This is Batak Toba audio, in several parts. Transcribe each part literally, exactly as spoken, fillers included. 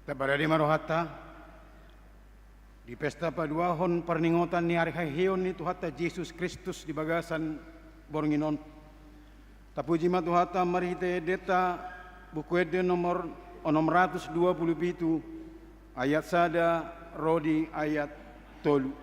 Taparade ma rohanta di pesta paduahon parningotan ni ari haheheon ni Tuhanta Jesus Kristus di bagasan borngin on. Tapuji ma Tuhanta marhite endenta, Buku Ende nomor onom ratus dua pulu pitu, ayat sada ro di ayat tolu.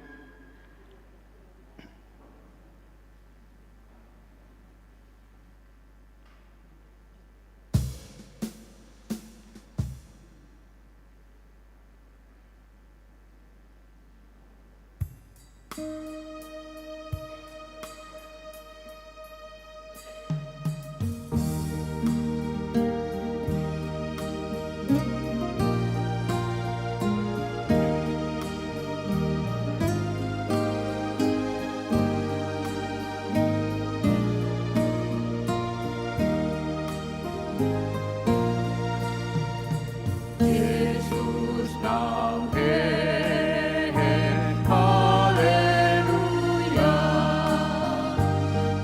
Jesus nang hehe, haleluya.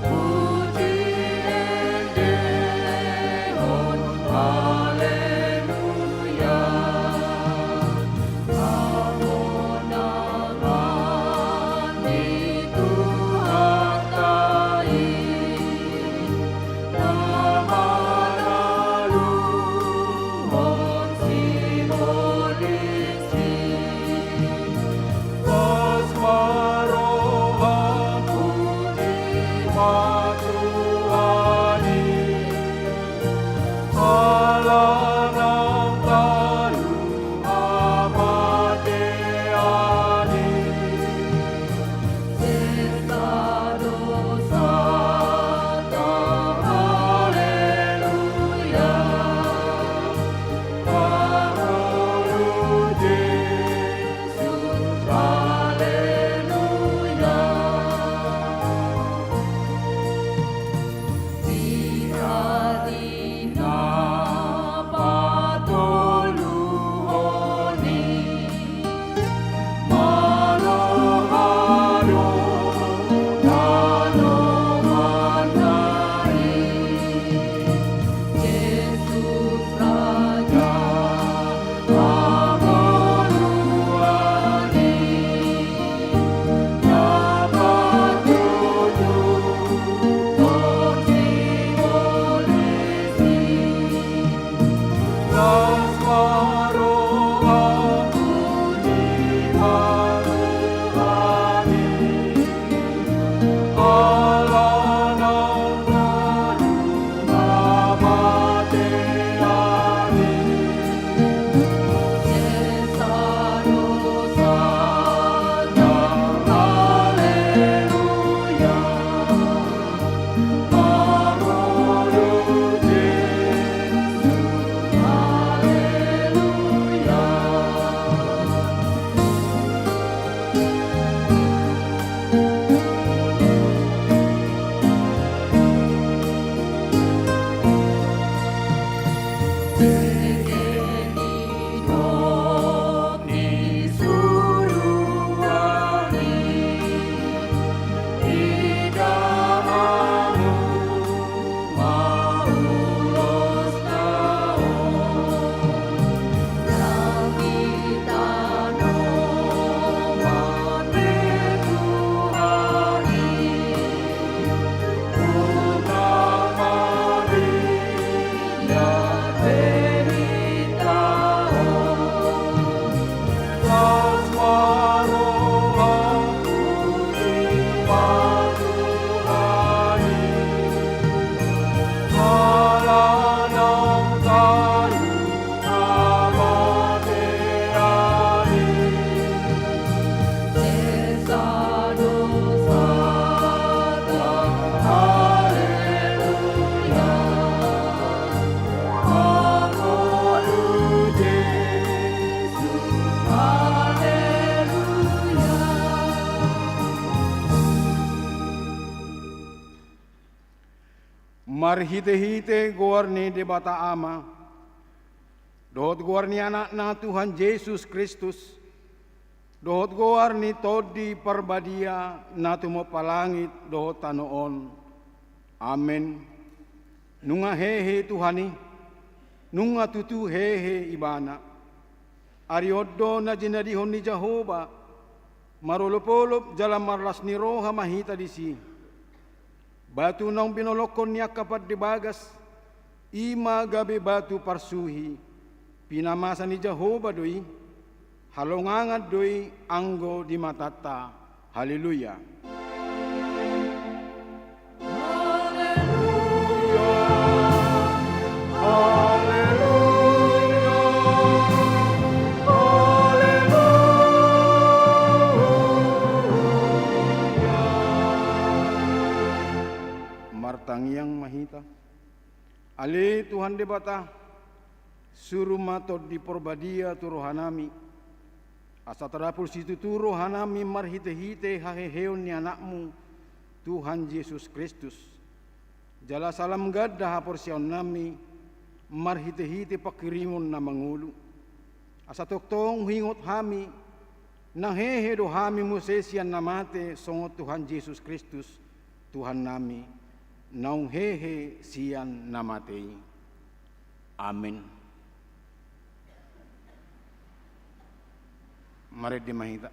Puji endehon, haleluya. Marhitehite goar ni Debata Ama, dohot goar ni Anakna Tuhan Jesus Kristus, dohot goar ni Tondi Parbadia na tumompa langit dohot tano on. Amen. Nunga hehe Tuhan i, nunga tutu hehe Ibana. Ari on do na jinadihon ni Jahowa, marolopolop jala marlas ni roha ma hita disi. Batu naung binolongkon ni angka pande bagas, i ma gabe batu parsuhi. Pinamasa ni Jahowa do i, halongangan do i anggo di matanta. Haleluya. Haleluya. Haleluya. Haleluya. Martangiang ma hita. Ale Tuhan Debata, suru ma Tondi Parbadia tu rohanami, asa tadapul situtu rohanami marhitehite haheheon ni Anakmu, Tuhan Jesus Kristus. Jala salam ganda haporseaonnami marhitehite panghirimon na mangolu. Asa tongtong huingot hami, nang hehe do hami muse sian na mate songon Tuhan Jesus Kristus, Tuhannami, naung hehe sian na mate i. Amen. Marende ma hita.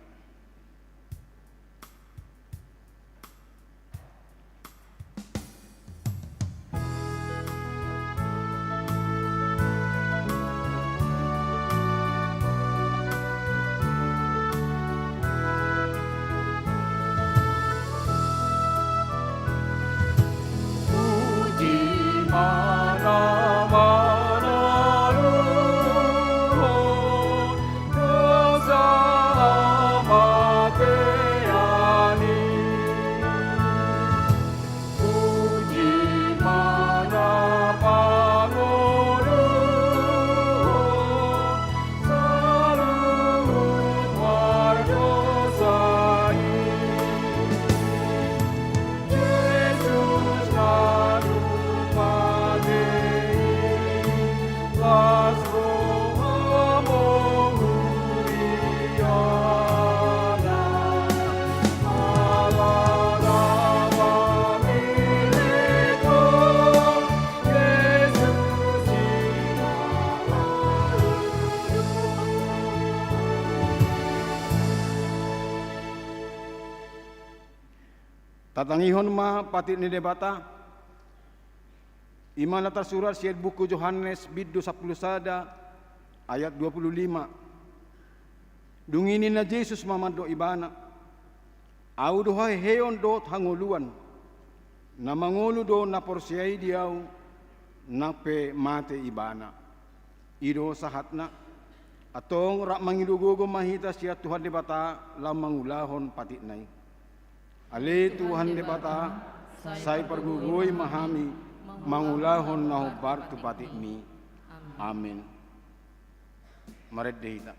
Tatangihon ma patik ni Debata. I ma na tarsurat sian buku Johannes bindu sampulu sada ayat dua pulu lima. Dung i ninna Jesus ma mandok ibana, Ahu do haheheon dohot hangoluan. Na mangolu do na porsea i di Ahu, nang pe mate ibana. I do sahatna. Antong rap mangido gogo ma hita sian Tuhan Debata laho mangulahon patikna i. Ale Tuhan Debata, sai pargogoi ma hami mangulahon na hombar tu patikmi. Amen. Marende hita.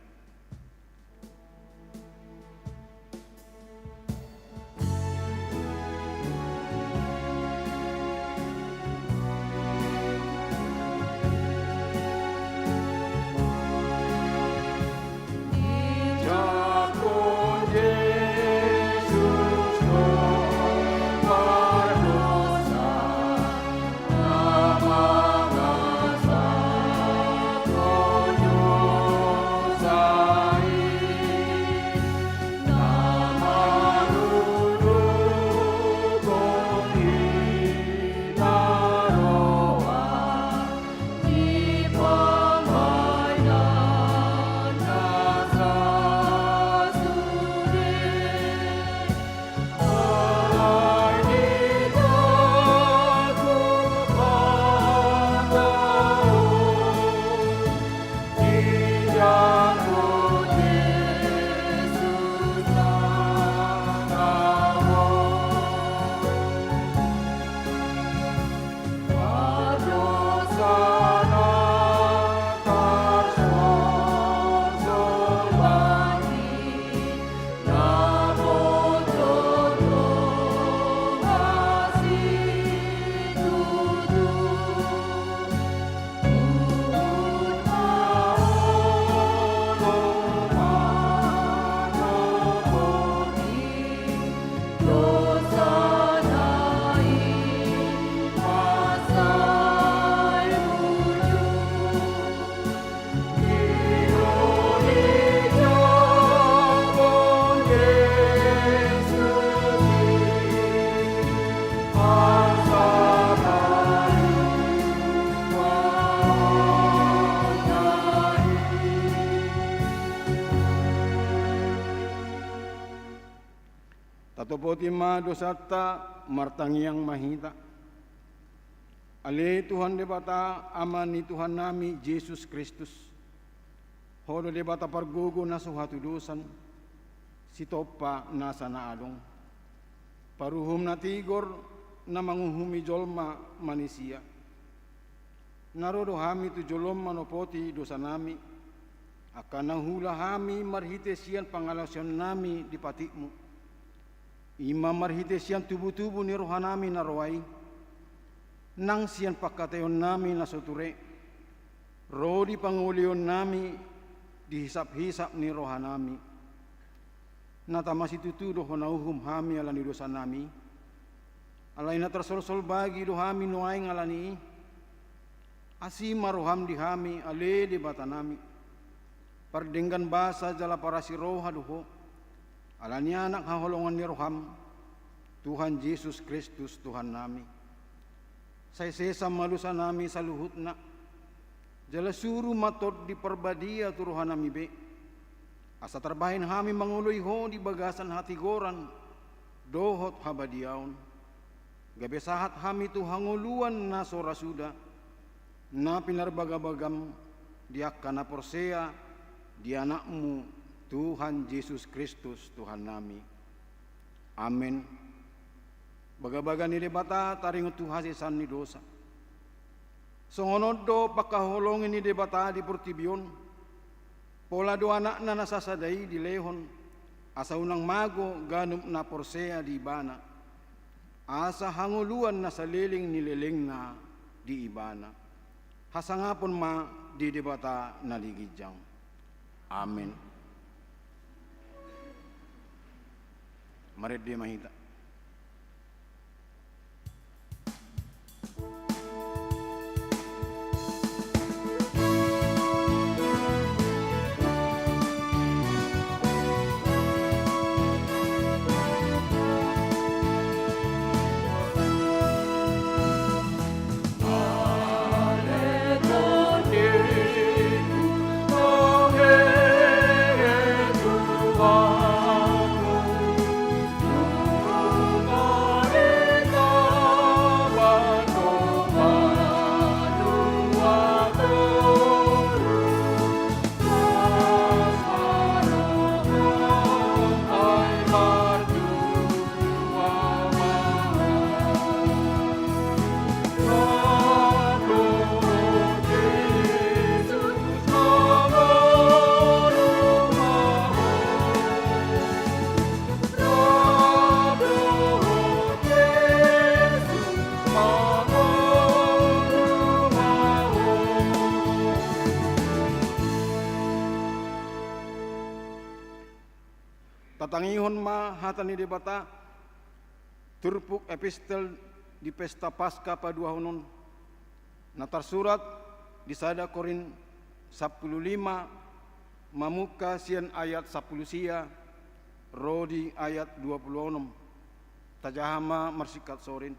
Topoti ma dosanta, martangiang ma hita. Ale Tuhan Debata, Ama ni Tuhannami Jesus Kristus, Ho do Debata pargogo na so hatudosan, sitompa nasa na adong, paruhum na tigor na manguhumi jolma manisia. Na ro do hami tu jolom manopoti dosanami, angka na huula hami marhite sian pangalaosionnami di patikmu. I ma marhite sian tubutubu ni rohanami na roa i, nang sian pangkataionnami na so ture, ro di pangolihonnami di hisaphisap ni rohanami. Na tama situtu do Ho na uhum hami ala ni dosanami, alai na tarsolsol bagi do hami nuaeng ala ni i. Asi ma roham di hami, ale Debatanami. Pardenggan basa jala parasi roha do Ho, ala ni Anak haholongan ni roham, Tuhan Jesus Kristus Tuhannami. Sai sesa ma dosanami saluhutna, jala suru ma Tondi Parbadia tu rohanami be, asa tarbahen hami mangoloi Ho di bagasan hatigoran dohot habadiaon, gabe sahat hami tu hangoluan na so ra suda, na pinarbagabagam di angka na porsea di Anakmu, Tuhan Jesus Kristus Tuhannami. Amen. Bagabaga ni Debata taringot tu hasesaan ni dosa. Songon on do pangkaholongi ni Debata di portibi on, pola do Anakna na sasada i dilehon, asa unang mago ganup na porsea di Ibana, asa hangoluan na saleleng ni lelengna di Ibana. Hasangapon ma di Debata na di ginjang. Amen. Marende ma hita. Tatangihon ma hata ni Debata, turpuk epistel di pesta Paska paduahon on, na tarsurat di sada Korint sampulu lima, mamungka sian ayat sampulu sia ro di ayat dua pulu onom. Tajaha ma marsingkat sorin.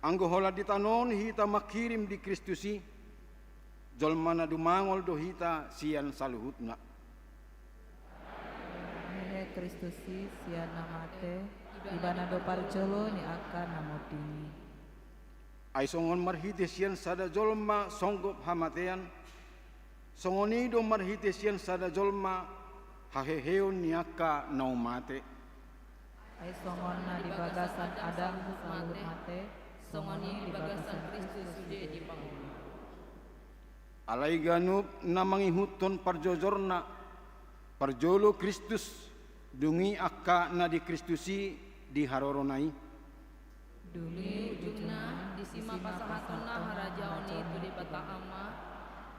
Anggo holan di tano on hita manghirim di Kristus i, jolma na dumangol do hita sian saluhutna. Hehe Kristus i sian na mate, Ibana do parjolo ni angka na monding i. Ai songon marhite sian sada jolma songgop hamatean, songon i do marhite sian sada jolma haheheon ni angka na mate. Ai songon na di bagasan Adam saluhut mate, songon i di bagasan Kristus sude dipangolu. Alai ganup na mangihuthon parjojorna, parjolo Kristus, dung i angka na di Kristus i di harorona i. Dung i ujungna, disi ma pasahatonna harajaon i tu Debata Ama,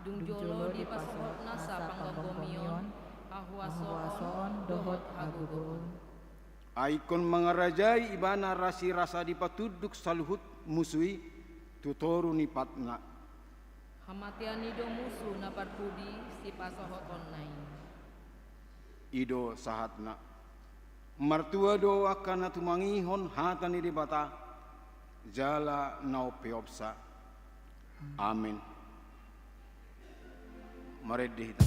dung jolo dipasohotna sapanggomgomion, hahuasoon dohot hagogoon. Ai ingkon mangarajai Ibana rasirasa dipatunduk saluhut musu i tu toru ni patna. Hamatean i do musu na parpudi sipasohotonna i. I do sahatna. Martua do angka na tumangihon hata ni Debata, jala na umpeopsa. Amen. Marende hita.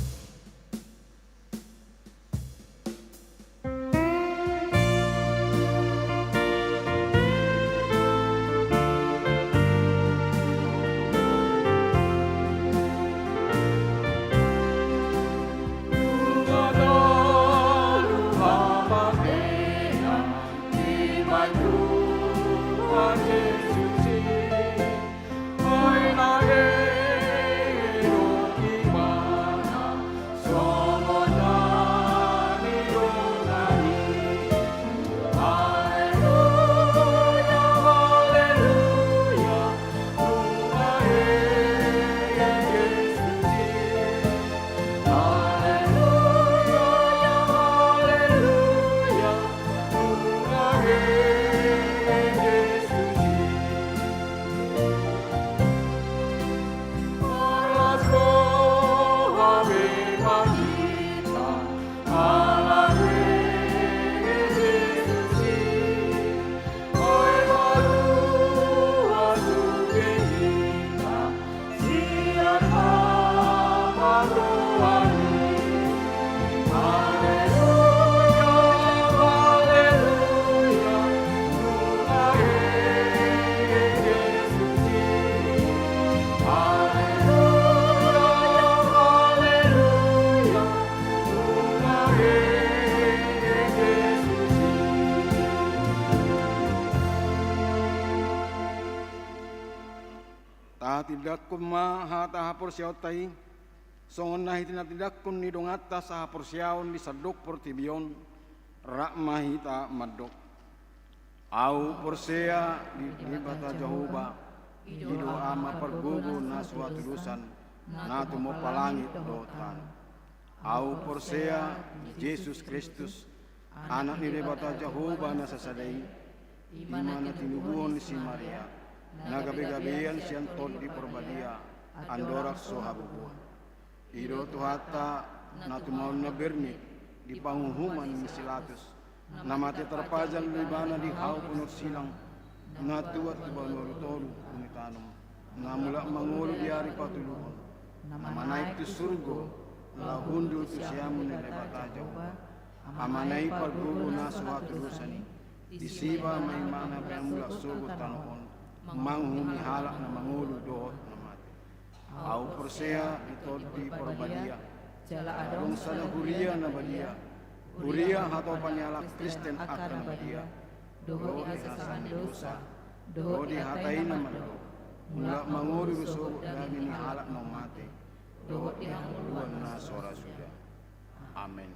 Tindangkon ma hata haporseaonta i, songon na hitinatindangkon ni donganta sahaporseaon di sandok portibi on, rap ma hita mandok. Ahu porsea di Debata Jahowa, i do Ama pargogo na so hatudosan, na tumompa langit dohot tano. Ahu porsea di Jesus Kristus, Anak ni Debata Jahowa na sasada i, i ma na tinubuhon ni si Maria, na gabegabean sian Tondi Parbadia, andorang so habubuhan. I do Tuhanta, na tumaon na bernit di panguhuman ni si Pilatus, na mate tarpajal do ibana di hau punur silang, na tuat tu banua tolu huni tanom, na mulak mangolu di ari patoluhon, na manaek tu surgo, laho hundul tu siamun ni Debata Jahowa, Amana i pargogo na so hatudosan i, disi ma ibana pe mulak sogot tano on, manguhumi halak na mangolu dohot na mate. Ahu porsea di Tondi Parbadia, jala adong sada huria na badia, huria hatopan ni halak Kristen angka na badia, dohot di hasesaan ni dosa, dohot di hata i na mandok, mulak mangolu do sogot daging ni halak na mate, dohot di hangoluan na so ra suda. Amen.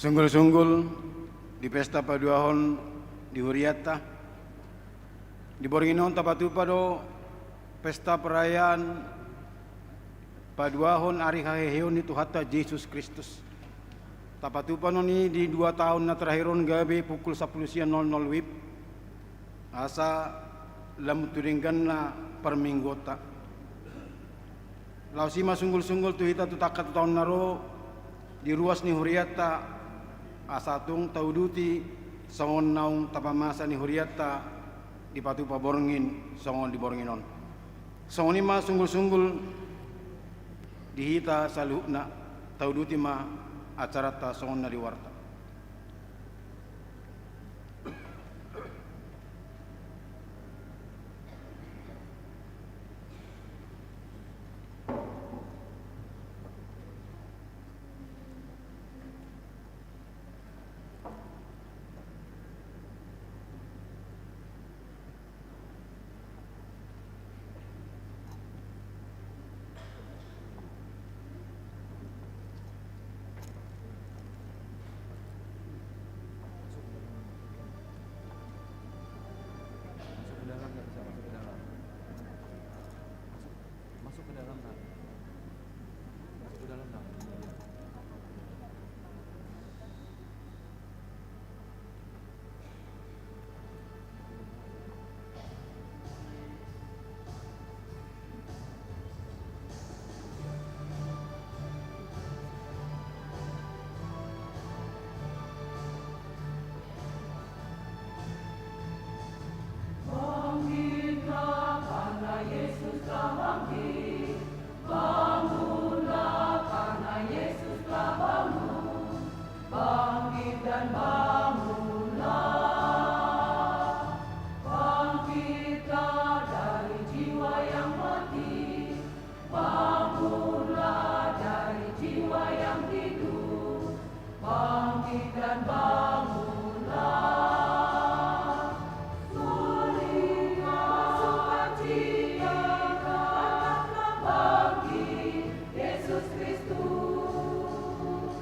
Sunggul-sunggul di pesta paduahon di hurianta, di borngin on tapatupa do pesta perayaan paduahon ari haheheon ni Tuhanta Jesus Kristus. Tapatupa non i di dua taon na terakhir on gabe pukul sampulu sia nol nol wib, asa lam tu dengganna parmingguonta. Laos i ma sunggul-sunggul tu hita tu tangkas tu taon na ro, di ruas ni hurianta, asa tung tauduti songon naung tapamasa ni hurianta dipatupa borngin songon di borngin on. Songon i ma sunggul-sunggul di hita saluhutna, tauduti ma acaranta songon na di goarta. Masuk ke dalam, nggak bisa masuk ke dalam. Masuk, masuk ke dalam, Nak. Masuk ke dalam, Nak. Bangkitlah, karena Yesus telah bangkit. Bangunlah, karena Yesus telah bangun. Bangkit dan bangunlah. Bangkitlah dari jiwa yang mati. Bangunlah dari jiwa yang tidur. Bangkit dan bangunlah. Suruhlah sukacita, karena telah bangkit Yesus Kristus.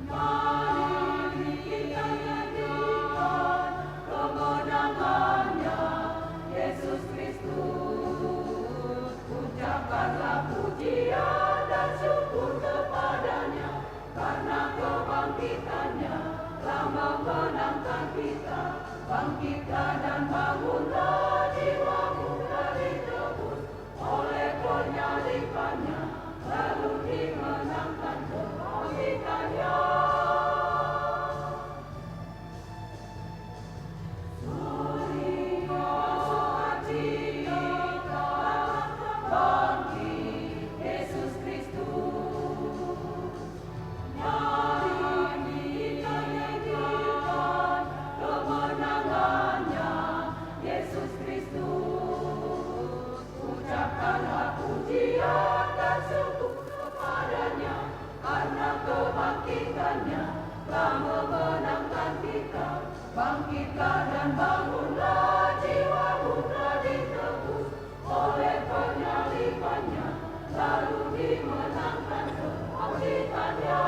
Mari kita nyanyikan kemenangannya, Yesus Kristus. Ucapkanlah pujian dan syukur kepada-Nya, karena kebangkitan-Nya telah memenangkan kita. Bangkitlah dan bangunlah, jiwamu telah ditebus oleh penyaliban-Nya, lalu dimenangkan kebangkitan-Nya. Ucapkanlah pujian dan syukur kepada-Nya, karena kebangkitan-Nya telah memenangkan kita. Bangkitlah dan bangunlah, jiwamu telah ditebus oleh penyaliban-Nya, lalu dimenangkan kebangkitan-Nya.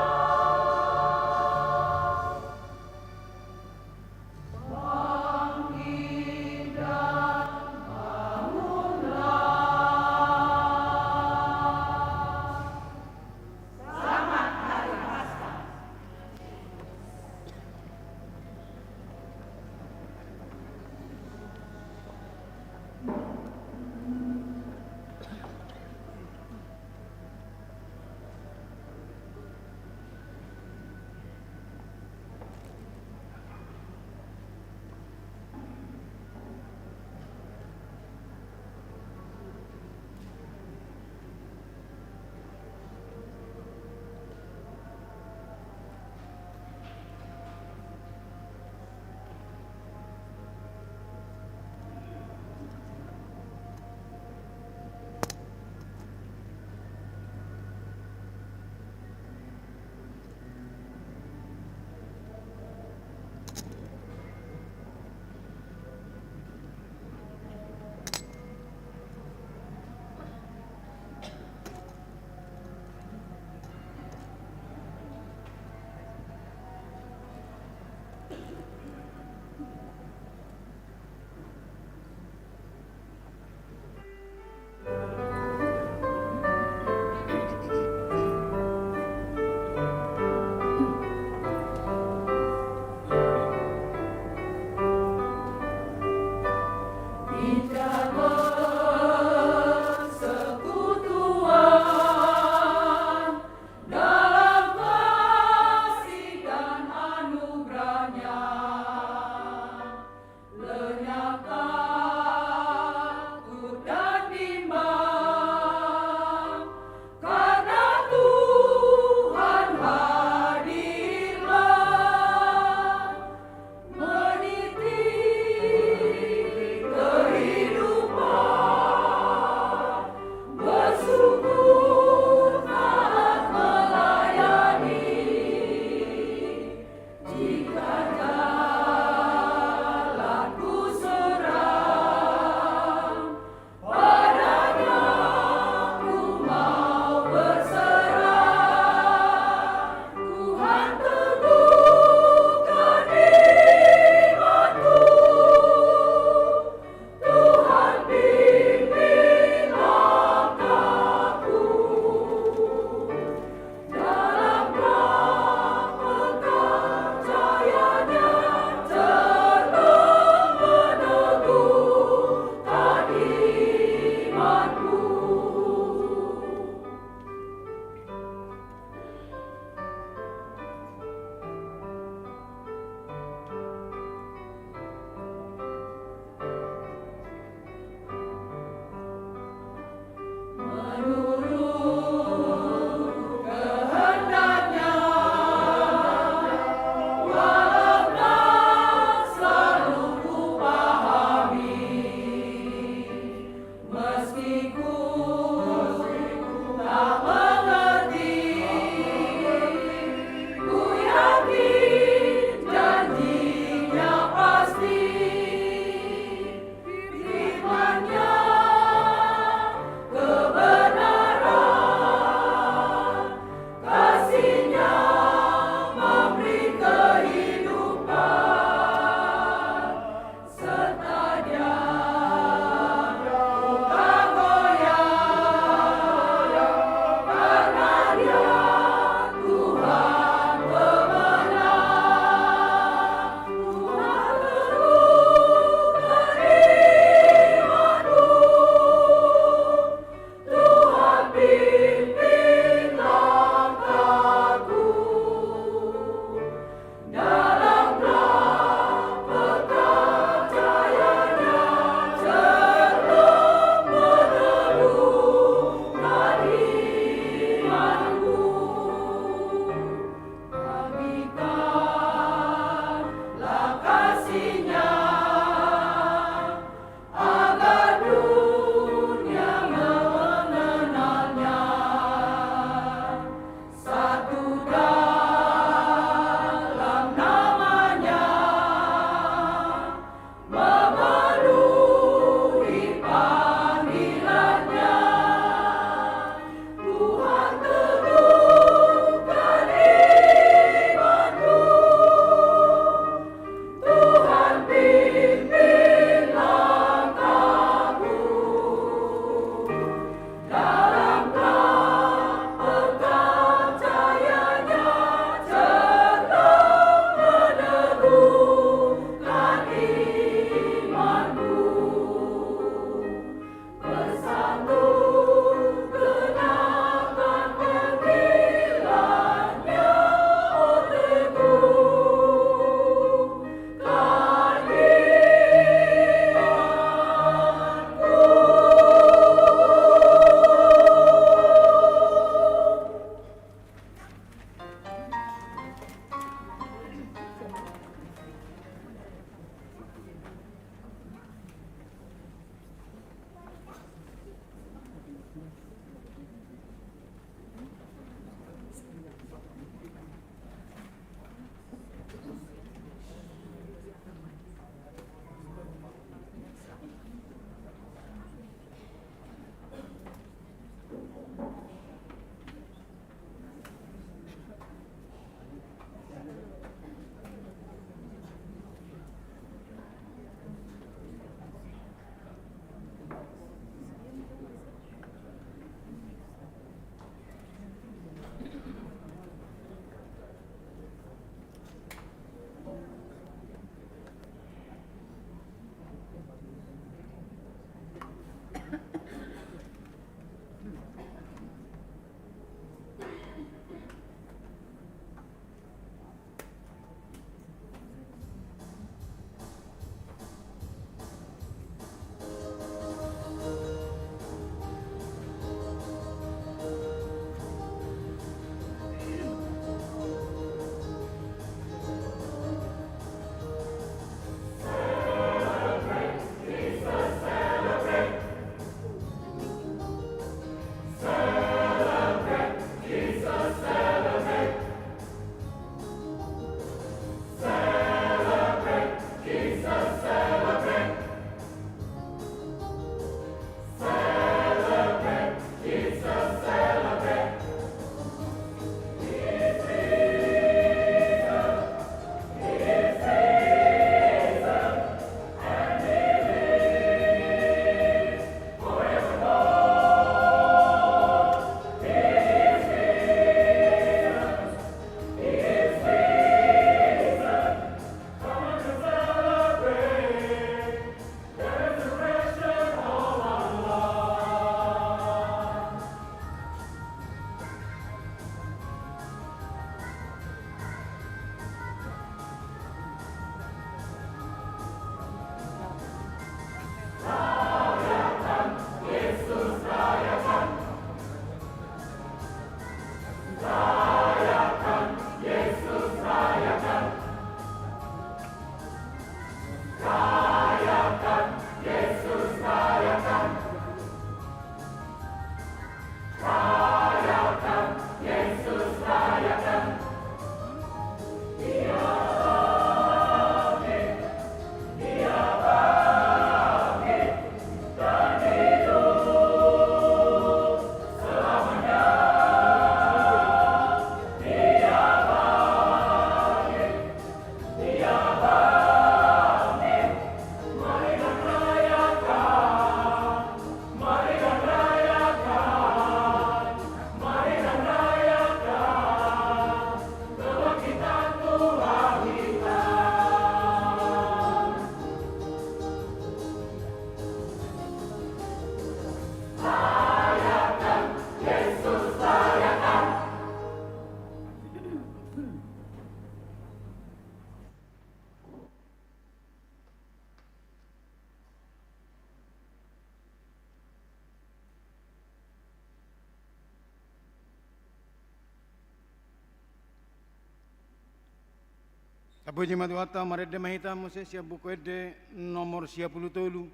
Tapuji ma Tuhanta, marende ma hita muse sian Buku Ende nomor sia pulu tolu,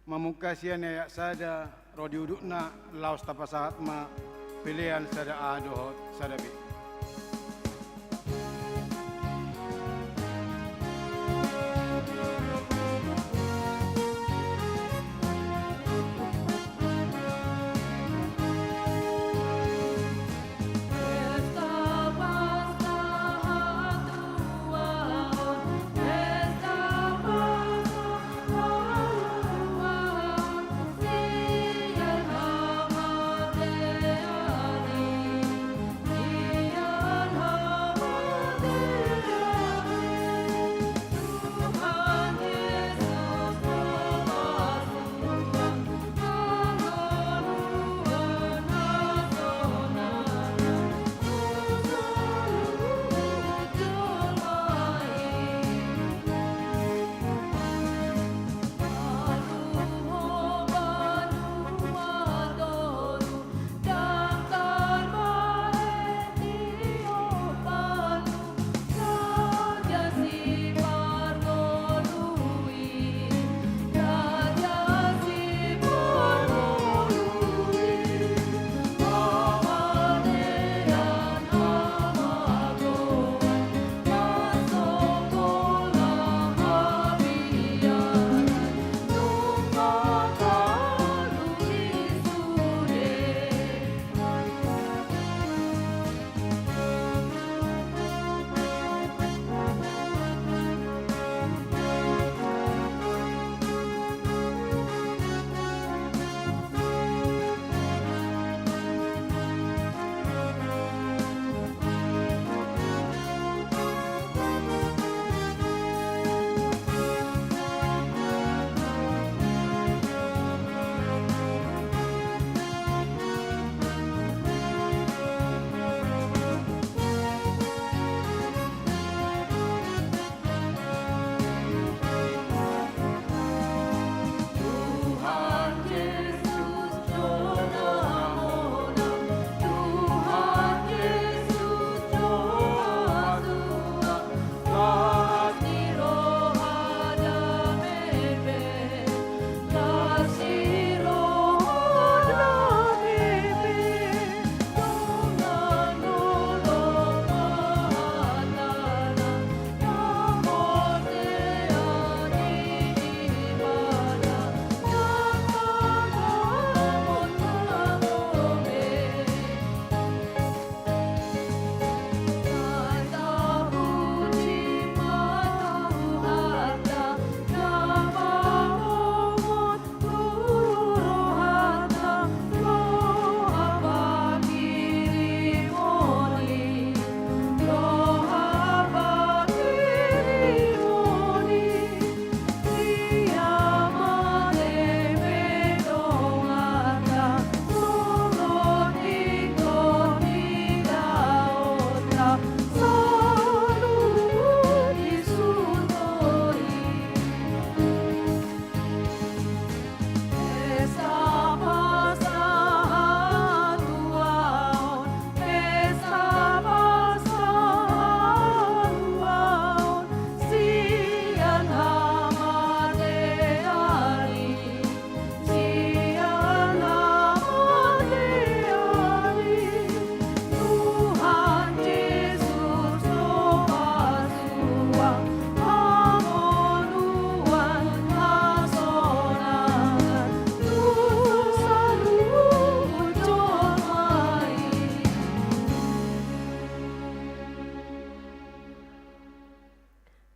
mamungka sian ayat sada ro di udutna, laos tapasahat ma pelean sada A dohot sada B.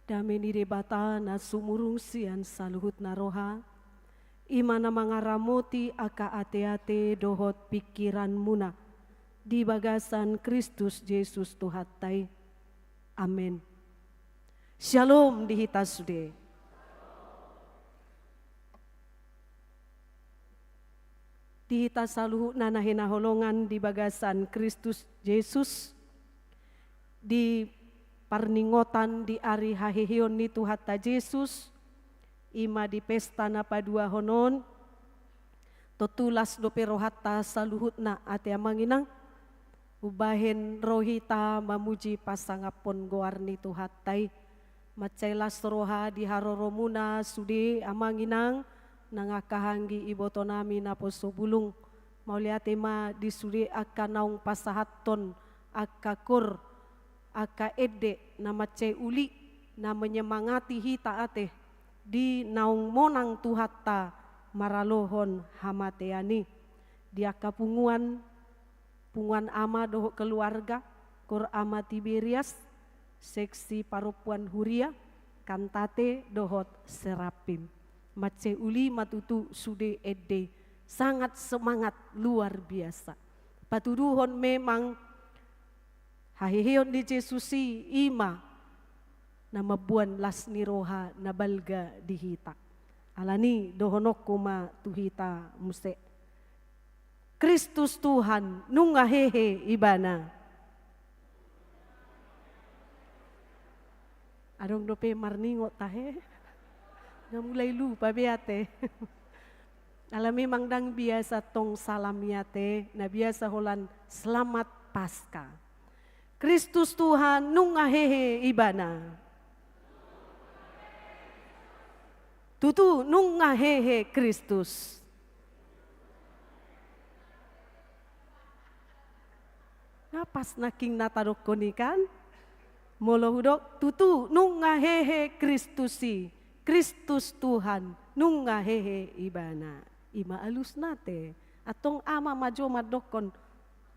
Dame ni Debata na sumurung sian saluhutna roha, i ma na mangaramoti angka ateate dohot pingkiranmuna di bagasan Kristus Jesus Tuhanta i. Amen. Syalom di hita sude. Di hita saluhutna na hinaholongan di bagasan Kristus Jesus, di parningotan di ari haheheon ni Tuhanta Jesus, i ma di pesta na paduahon on, tontu las dope rohanta saluhutna ate amang inang, umbahen ro hita mamuji pasangaphon goar ni Tuhanta i. Mansai las roha di haroromuna sude amang inang, nang angka anggi ibotonami naposo bulung. Mauliate ma di sude angka naung pasahathon angka koor, angka ende na mansai uli, na menyemangati hita ate, di naung monang Tuhanta maralohon hamatean i. Di angka punguan, punguan ama dohot keluarga, koor ama Tiberias, seksi parompuan huria, kantate dohot serapim. Mansai uli ma tutu sude ende, sangat semangat luar biasa. Patuduhon memang haheheon ni Jesus i, i ma na mamboan las ni roha na balga di hita. Alani dohononku ma tu hita muse. Kristus Tuhan, nunga hehe Ibana. Adong dope marningot tahe. Nga mulai lupa be ate. Ala memang ndang biasa tong salam i ate, na biasa holan Selamat Paskah. Kristus Tuhan, nunga hehe Ibana. Tutu, nunga hehe Kristus. Nga pas nangkin na tadokkon i kan? Molo hudok, tutu, nunga hehe Kristus i, Kristus Tuhan, nunga hehe Ibana. I ma alusna ate. Antong ama ma jo mandokkon,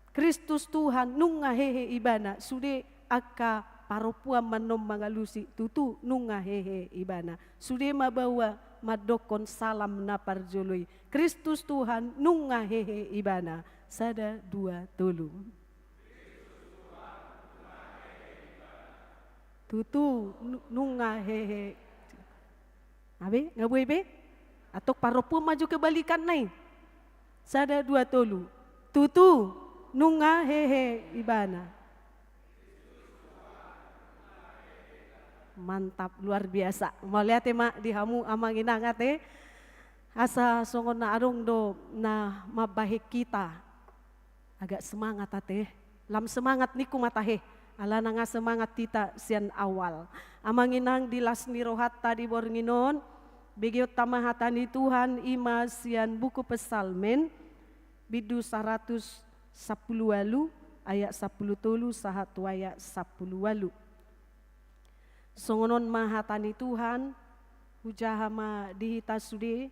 Kristus Tuhan, nunga hehe Ibana, sude angka parompuan ma annon mangalusi, tutu, nunga hehe Ibana. Sude ma baoa mandokkon salam na parjolo i. Kristus Tuhan, nunga hehe Ibana. Sada, dua, tolu. Tutu, nu-, nunga hehe. Abe, nga boi be? Antong parompuan ma jo kebalikanna i. Sada, dua, tolu. Tutu, nunga hehe Ibana. Mantap, luar biasa. Mauliate ma di hamu amang inang ate. Asa songon na adong do na mambahen hita. Agak semangat ate. Lam semangat ningku ma tahe. Alana nga semangat hita sian awal. Amang inang, di las ni rohanta di borngin on, begeonta ma hata ni Tuhan, i ma sian buku Psalmen, bindu saratus sampulu ualu, ayat sampulu tolu sahat tu ayat sampulu ualu. Songon on ma hata ni Tuhan, hujaha ma di hita sude,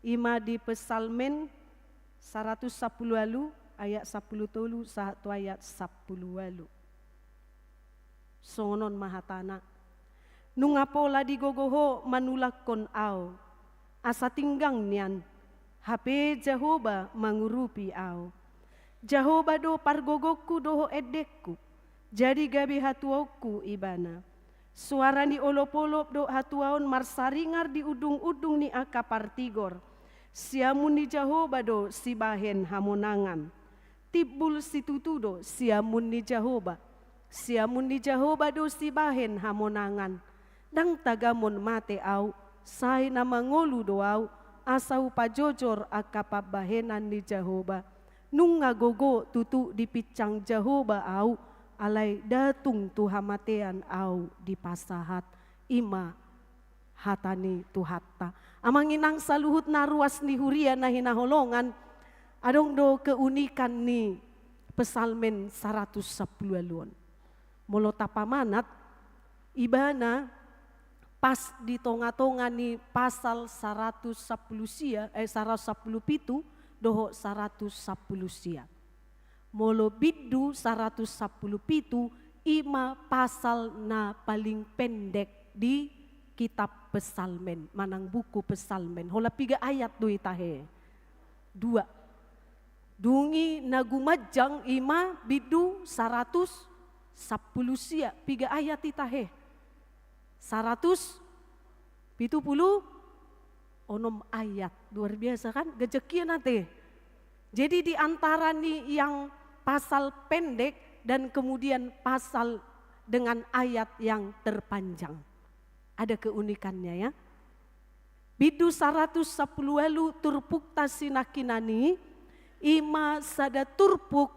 i ma di Psalmen saratus sampulu ualu, ayat sampulu tolu sahat tu ayat sampulu ualu. Songon on ma hatana. Nunga pola digogo Ho manulakkon au, asa tinggang nian, hape Jahowa mangurupi au. Jahowa do pargogongku dohot endengku, jadi gabe hatuaonku Ibana. Soara ni olopolop dohot hatuaon marsaringar di undungundung ni angka partigor. Siamun ni Jahowa do sibahen hamonangan. Timbul situtu do siamun ni Jahowa. Siamun ni Jahowa do sibahen hamonangan. Ndang tagamon mate au, sai na mangolu do au, asa hupajojor angka pambahenan ni Jahowa. Nunga gogo tutu dipinsang Jahowa au, alai nda tung tu hamatean au dipasahat. I ma hata ni Tuhanta. Amang inang saluhutna ruas ni huria na hinaholongan, adong do keunikan ni Psalmen saratus sampulu ualu on. Molo tapamanat, ibana pas di tongatonga ni pasal saratus sampulu sia, eh, saratus sampulu pitu dohot saratus sampulu sia. Molo bindu saratus sampulu pitu, i ma pasal na paling pendek di kitab Psalmen, manang buku Psalmen. Holan piga ayat do i tahe? Dua. Dung i na gumanjang i ma bindu saratus sampulu sia, piga ayat i tahe? Saratus pitu pulu onom ayat. Luar biasa kan? Ganjang hian ate. Jadi di antara ni yang pasal pendek dan kemudian pasal dengan ayat yang terpanjang. Ada keunikannya ya. Bindu saratus sampulu ualu turpukta sinangkinan i, i ma sada turpuk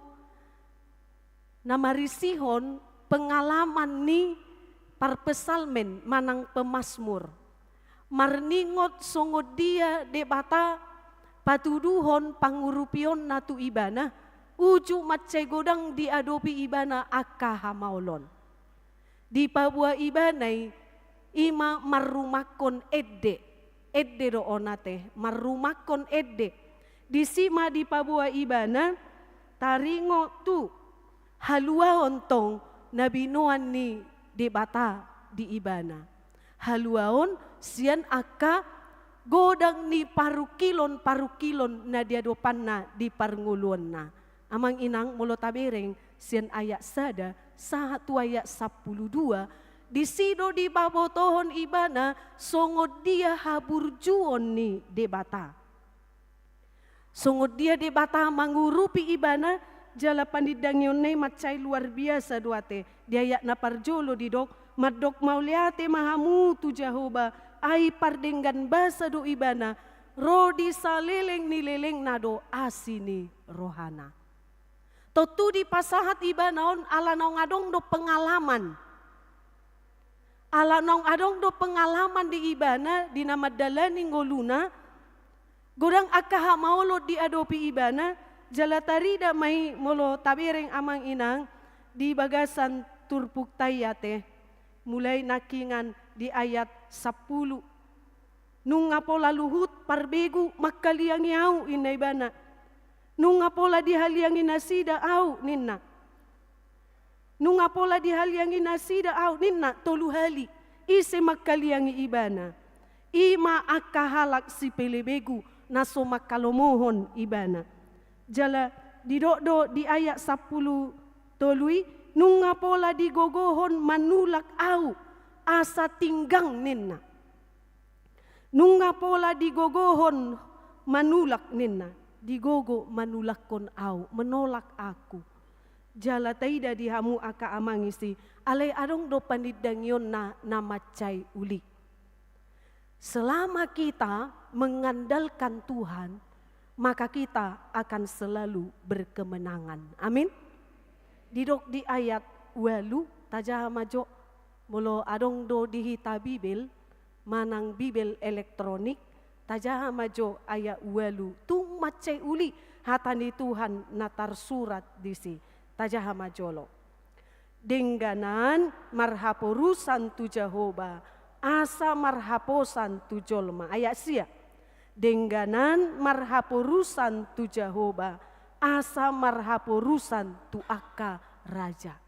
na marisihon pengalaman ni parpsalmen manang pemasmur marningot songon dia Debata patuduhon pangurupionna tu ibana, uju mansai godang diadopi ibana angka hamaolon. Dipaboa ibana i, i ma marrumangkon ende. Ende do on ate, marrumangkon ende. Disi ma dipaboa ibana taringot tu haluaon tong na binoan ni Debata di ibana. Haluaon sian angka godang ni parungkilon-parungkilon na diadopanna di parngoluonna. Amang inang, molo tabereng sian ayat sada sahat tu ayat sampulu dua, disi do dipabotohon ibana songon dia haburjuon ni Debata. Songon dia Debata mangurupi ibana, jala panindangionna i mansai luar biasa do ate. Di ayat na parjolo didok, mandok mauliate ma hamu tu Jahowa, ai pardenggan basa do ibana, ro di saleleng ni lelengna do asi ni rohana. Tontu dipasahat ibana on ala naung adong do pengalaman. Ala naung adong do pengalaman di ibana, di na mandalani ngoluna, godang angka hamaolon diadopi ibana, jala tarida ma i molo tabereng amang inang, di bagasan turpukta i ate, mulai nangkingan di ayat sampulu. Nunga pola luhut parbegu mangkaliangi ahu, ninna ibana. Nunga pola dihaliangi nasida ahu, ninna. Nunga pola dihaliangi nasida ahu, ninna tolu hali. Ise mangkaliangi ibana? I ma angka halak sipelebegu na so manghalomohon ibana. Jala didok do di ayat sampulu tolu i, nunga pola digogohon manulak ahu, asa tinggang ninna. Nunga pola digogohon manulak ninna, digogo manulakkon ahu, menolak aku. Jala taida di hamu angka amang isi, alai adong do panindangionna na mansai uli. Selama kita mengandalkan Tuhan, maka kita akan selalu berkemenangan. Amin. Didok di ayat ualu, tajaha ma jo, molo adong do di hita Bibel, manang Bibel elektronik, tajaha ma jo ayat ualu, tung mansai uli hata ni Tuhan na tarsurat disi, tajaha ma jolo. Dengganan marhaporusan tu Jahowa, asa marhaposan tu jolma. Ayat sia. Dengganan marhaporusan tu Jahowa, asa marhaporusan tu angka raja.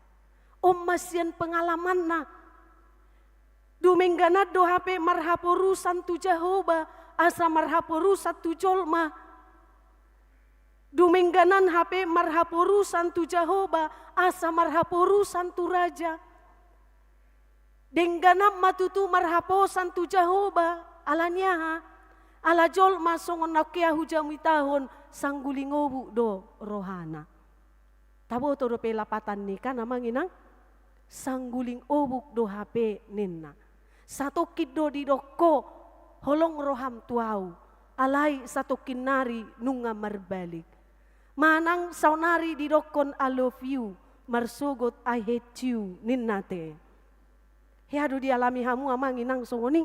On ma sian pengalamanna. Dumengganan do hape marhaporusan tu Jahowa, asa marhaporusan tu jolma. Dumengganan hape marhaporusan tu Jahowa, asa marhaporusan tu raja. Dengganan ma tutu marhaposan tu Jahowa, ala ni aha? Ala jolma songon na oke ahu jamitahon, sangguling obuk do rohana. Taboto dope lapatan ni kan amang inang? Sangguling obuk do hape ninna. Satongkin do didok ho, holong roham tu ahu, alai satongkin nari nunga marbalik. Manang saonari didokkon I love you, marsogot I hate you ninna te. Hea do dialami hamu amang inang songon i?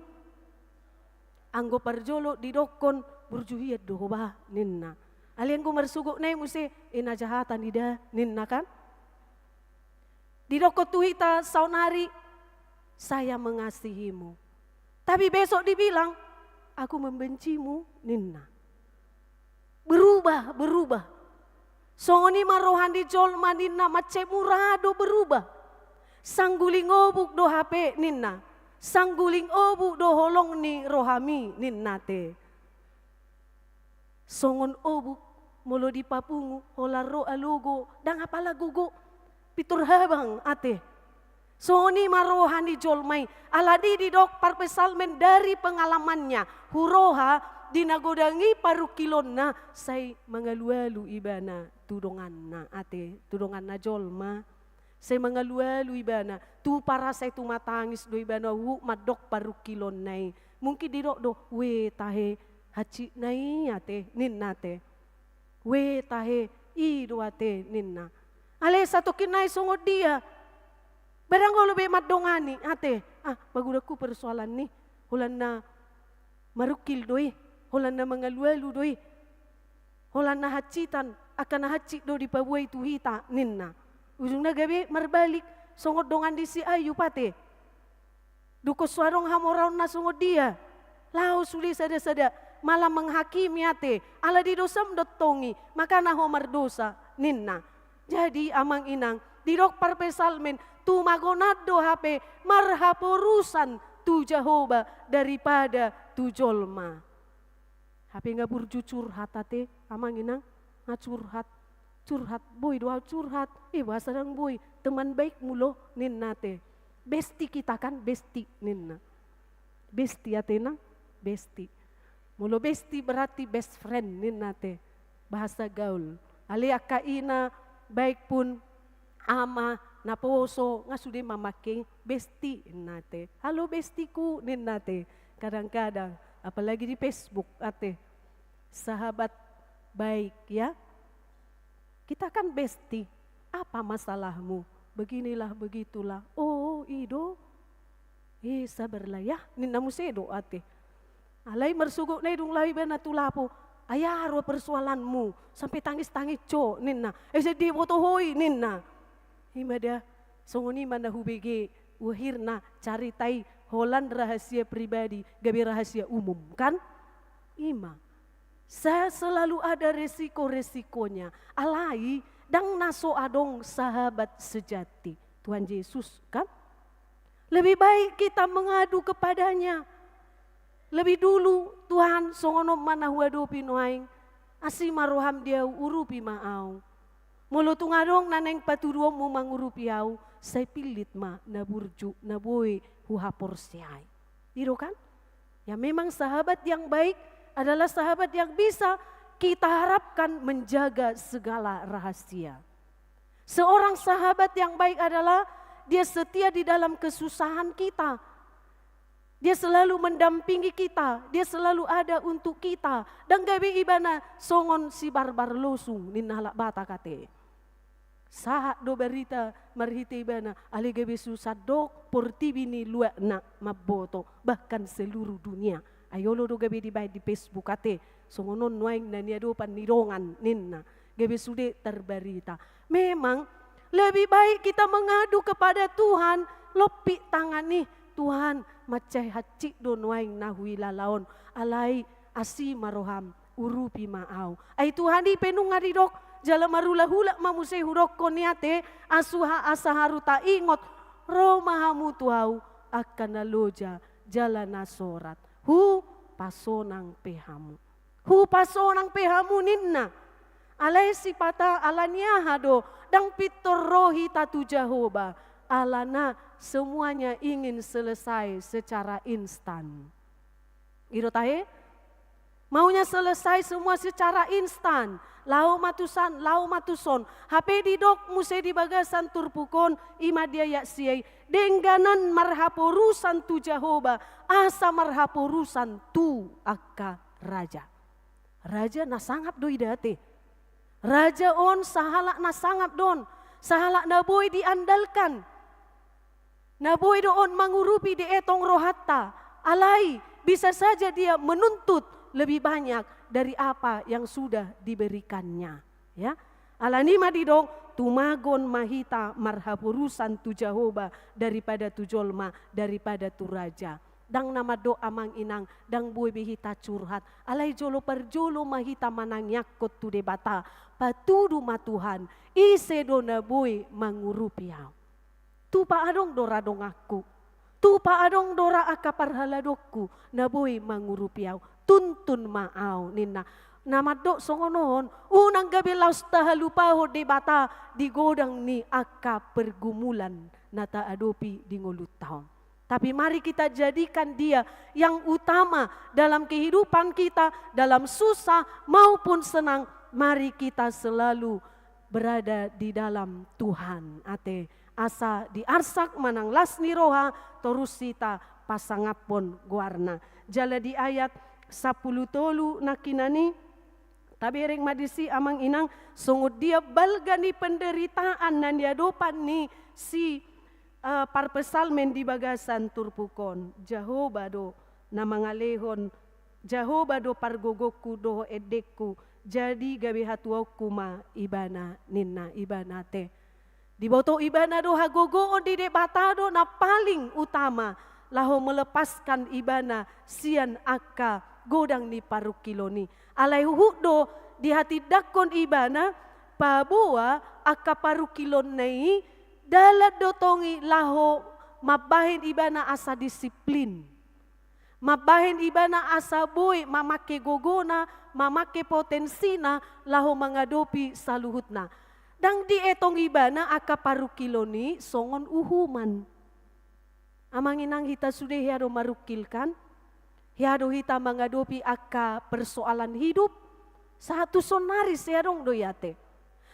Anggo parjolo didokkon burju hian do ho bah ninna. Alai anggo marsogot nai muse, e na jahatan i da ninna kan. Didokkon tu hita saonari, saya mengasihimu. Tapi besok dibilang, aku membencimu ninna. Berubah, berubah. Songon i ma roha ni jolma ninna, mansai mura do berubah. Sangguling obuk do hape ninna. Sangguling obuk do holong ni rohami ninna te. Songon obuk molo dipapungu, holan ro alogo, ndang apala gogo, pintor habang ate. Songon i ma roha ni jolma i, alani didok parpsalmen dari pengalamannya, huroha di na godang i parungkilonna, sai mangalualu ibana tu donganna ate, tu donganna jolma. Sai mangalualu ibana, tu parasa i tumatangis do ibana huhut mandok parungkilonna i. Mungkin didok do, we tahe, hansit na i ate, ninna ate. We tahe, i do ate ninna. Alai satongkin nai songon dia? Ba ndang olo be mandongani, ate, ah, magodangku persoalan ni, holan na marungkil do i, holan na mangalualu do i, holan na hansitan, angka na hansit do dipaboa i tu hita, ninna. Ujungna gabe marbalik, songon dongan ni si Ayub ate. Dungkon so adong hamoraonna songon dia. Laho sude sada-sada, malah menghakimi ate, ala di dosam do tong i, makana ho mardosa, ninna. Jadi, amang inang, didok parpsalmen, tumagonan do hape marhaporusan tu Jahowa daripada tu jolma. Hape nga burju curhat ate, amang inang, nga curhat, curhat, boi do au curhat, eh, boasa ndang boi, teman baikmu lo, ninna ate. Besti kita kan, besti, ninna. Besti ate, nang, besti. Molo besti berarti best friend, ninna ate. Bahasa gaul. Alai angka ina, baik pun ama, naposo, nga sude mamake besti, ninna ate. Halo bestiku, ninna ate. Kadang-kadang, apalagi di Facebook, ate. Sahabat baik, ya. Kita kan besti. Apa masalahmu? Beginilah, begitulah. Oh, i do. Eh, sabarlah ya, ninna muse do ate. Alai marsogot nai dung laho ibana tu lapo, ai aha ro persoalanmu, sampe tangis-tangis ho, ninna. Eh, sai diboto ho i, ninna. I ma da, songon i ma na hubege, akhirna carita i holan rahasia pribadi, gabe rahasia umum, kan? I ma. Sa-, selalu ada resiko-resikonya. Alai, ndang na so adong sahabat sejati. Tuhan Yesus, kan? Lebih baik kita mengadu kepadanya. Lebih dulu, Tuhan, songon on ma na huadopi nuaeng, asi ma roham di ahu, urupi ma ahu. Molo tung adong na naeng patuduhonmu mangurupi ahu, sai pillit ma na burju, na boi huhaporseai. I do kan? Ya, memang sahabat yang baik adalah sahabat yang bisa kita harapkan menjaga segala rahasia. Seorang sahabat yang baik adalah dia setia di dalam kesusahan kita. Dia selalu mendampingi kita, dia selalu ada untuk kita. Ndang gabe ibana songon si barbar losung, ninna halak Batak ate. Sahat do barita marhite ibana, alai gabe susah do portibi ni luatna mamboto, bahkan seluruh dunia. Ai olo do gabe dibaen di Facebook ate, songon on nuaeng na niadopan ni dongan, ninna. Gabe sude tarbarita. Memang, lebih baik kita mengadu kepada Tuhan, lompit tangan i, Tuhan, mansai hansit do nuaeng na huilala on, alai asi ma roham, urupi ma ahu. Ai Tuhan i pe nunga didok, jala marulak-ulak ma muse hudokkon i ate, asa ha-, asa haru taingot, ro ma hamu tu ahu, angka na loja, jala na sorat. Hupasonang pe hamu. Hupasonang pe hamu ninna. Alai sipata ala ni aha do, ndang pintor ro hita tu Jahowa, alana semuanya ingin selesai secara instan. I do tahe? Maunya selesai semua secara instan. Laho ma tusan, laho ma tuson. Hape didok muse di bagasan turpuk on, i ma di ayat sia i, dengganan marhaporusan tu Jahowa, asa marhaporusan tu angka raja. Raja na sangap do i da ate. Raja on sahalak na sangap do on, sahalak na boi diandalkan. Na boi do on mangurupi, dietong rohanta. Alai, bisa saja dia menuntut lebih banyak dari apa yang sudah diberikannya. Ya. Ala ni i ma didok, tumagon ma hita marhaporusan tu Jahowa daripada tu jolma, daripada tu raja. Ndang na mandok amang inang, ndang boi be hita curhat. Alai jolo parjolo ma hita manangiangkon tu Debata. Patudu ma Tuhan, ise do na boi mangurupi ahu. Tupa adong do ra donganku. Tupa adong do ra angka parhaladonku, na boi mangurupi ahu. Tuntun ma ahu, ninna. Na mandok songon on, unang gabe laos tahalupahon Debata di godang ni angka pergumulan na taadopi di ngolunta on. Tapi mari kita jadikan Dia yang utama dalam kehidupan kita, dalam susah maupun senang, mari kita selalu berada di dalam Tuhan. Ate, asa diarsak manang las ni roha, torus hita pasangaphon goarna. Jala di ayat sampulu tolu nangkinan i, tabereng ma disi amang inang, songon dia balga ni penderitaan na niadopan ni si Eh, parpsalmen di bagasan turpuk on, Jahowa do na mangalehon, Jahowa do pargogongku dohot endengku, jadi gabe hatuaonku ma Ibana, ninna Ibana te. Diboto Ibana do hagogoon di Debata do na paling utama, laho melepaskan Ibana sian angka godang ni parungkilon i. Alai huhut do dihatindangkon Ibana, paboa angka parungkilonna i dalan do tong i laho mambahen Ibana asa disiplin. Mambahen Ibana asa boi mamangke gogona, mamangke potensina, laho mangadopi saluhutna. Ndang dietong Ibana angka parungkilon i songon uhuman. Amang inang, hita sude hea do marungkil kan? Hea do hita mangadopi angka persoalan hidup? Sahat tu sonari hea adong do i ate.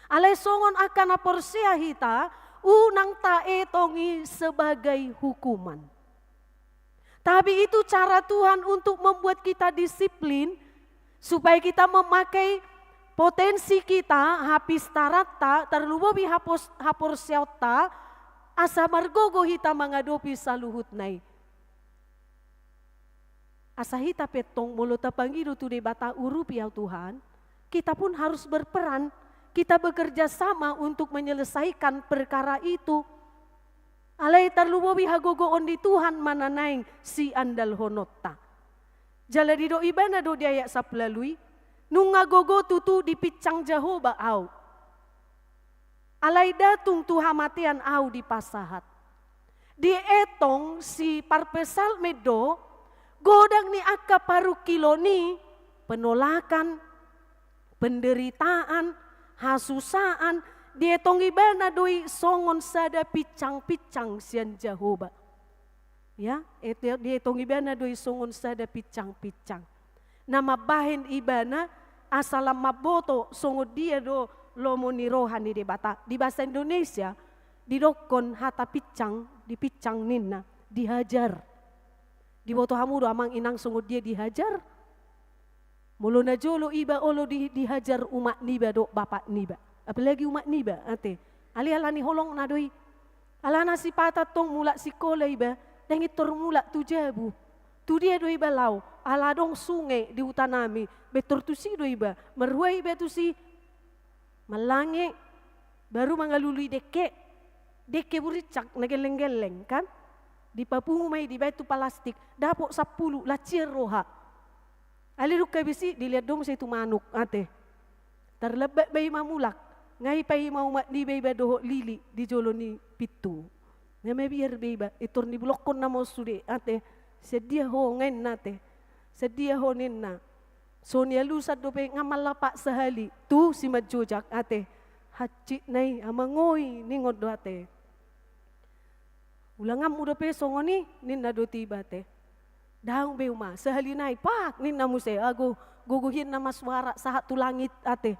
Alai songon angka na porsea hita, unang taetong i sebagai hukuman. Tapi itu cara Tuhan untuk membuat kita disiplin, supaya kita memakai potensi kita, hapistaranta, tarlumobi hapos-, haporseaonta, asa margogo hita mangadopi saluhutna i. Asa hita pe tong molo tapangido tu Debata, urupi au Tuhan, kita pun harus berperan, kita bekerja sama untuk menyelesaikan perkara itu. Alai tarlumobi hagogoon ni Tuhan ma na naeng siandalhononta. Jala didok Ibana do di ayat sampulu ualu i, nunga gogo tutu dipinsang Jahowa au. Alai nda tung tu hamatean au dipasahat. Dietong si parpsalmen do, godang ni angka parungkilon i, penolakan, penderitaan, hasusaan, dietong Ibana do i songon sada pinsang-pinsang sian Jahowa. Ya, et-, dietong Ibana do i songon sada pinsang-pinsang. Na mambahen Ibana asa lam mamboto songon dia do lomo ni roha ni Debata. Di bahasa Indonesia, didokkon hata pinsang, dipinsang ninna, dihajar. Diboto hamu do amang inang songon dia dihajar? Molo najolo iba olo di, dihajar umak niba dohot bapak niba. Apalagi umak niba, ate. Alai ala ni holongna do i. Alana sipata tong mulak sikola iba, ndang intor mulak tu jabu. Tu dia do iba laho, ala adong sungai di huta nami, bentor tusi do iba, marhua iba tusi. Mallange, baru mangalului dengke, dengke buricak na gelleng-gelleng, kan? Dipapungu ma i, dibaen tu palastik, dapot sampulu, lacian roha. Alai dung habis i, dilehon do muse tu manuk, ate. Tarlambat ma i mamulak, nga dipaima umak niba iba dohot lili di jolo ni pintu. Nga mabiar be iba, intor nibulokkon nama on sude, ate. Sian dia ho, nga ninna ate. Sian dia ho ninna. So nialusan dope nga manlapak sahali, tu Simanjojak, ate. Hansit nai, amang oi, ningon do ate. Ulanganmu dope songon i, ninna do tu iba ate. Daong be uma, sahali nai, pak, ninna muse, ago, gogo hian nama suara, sahat tu langit, ate.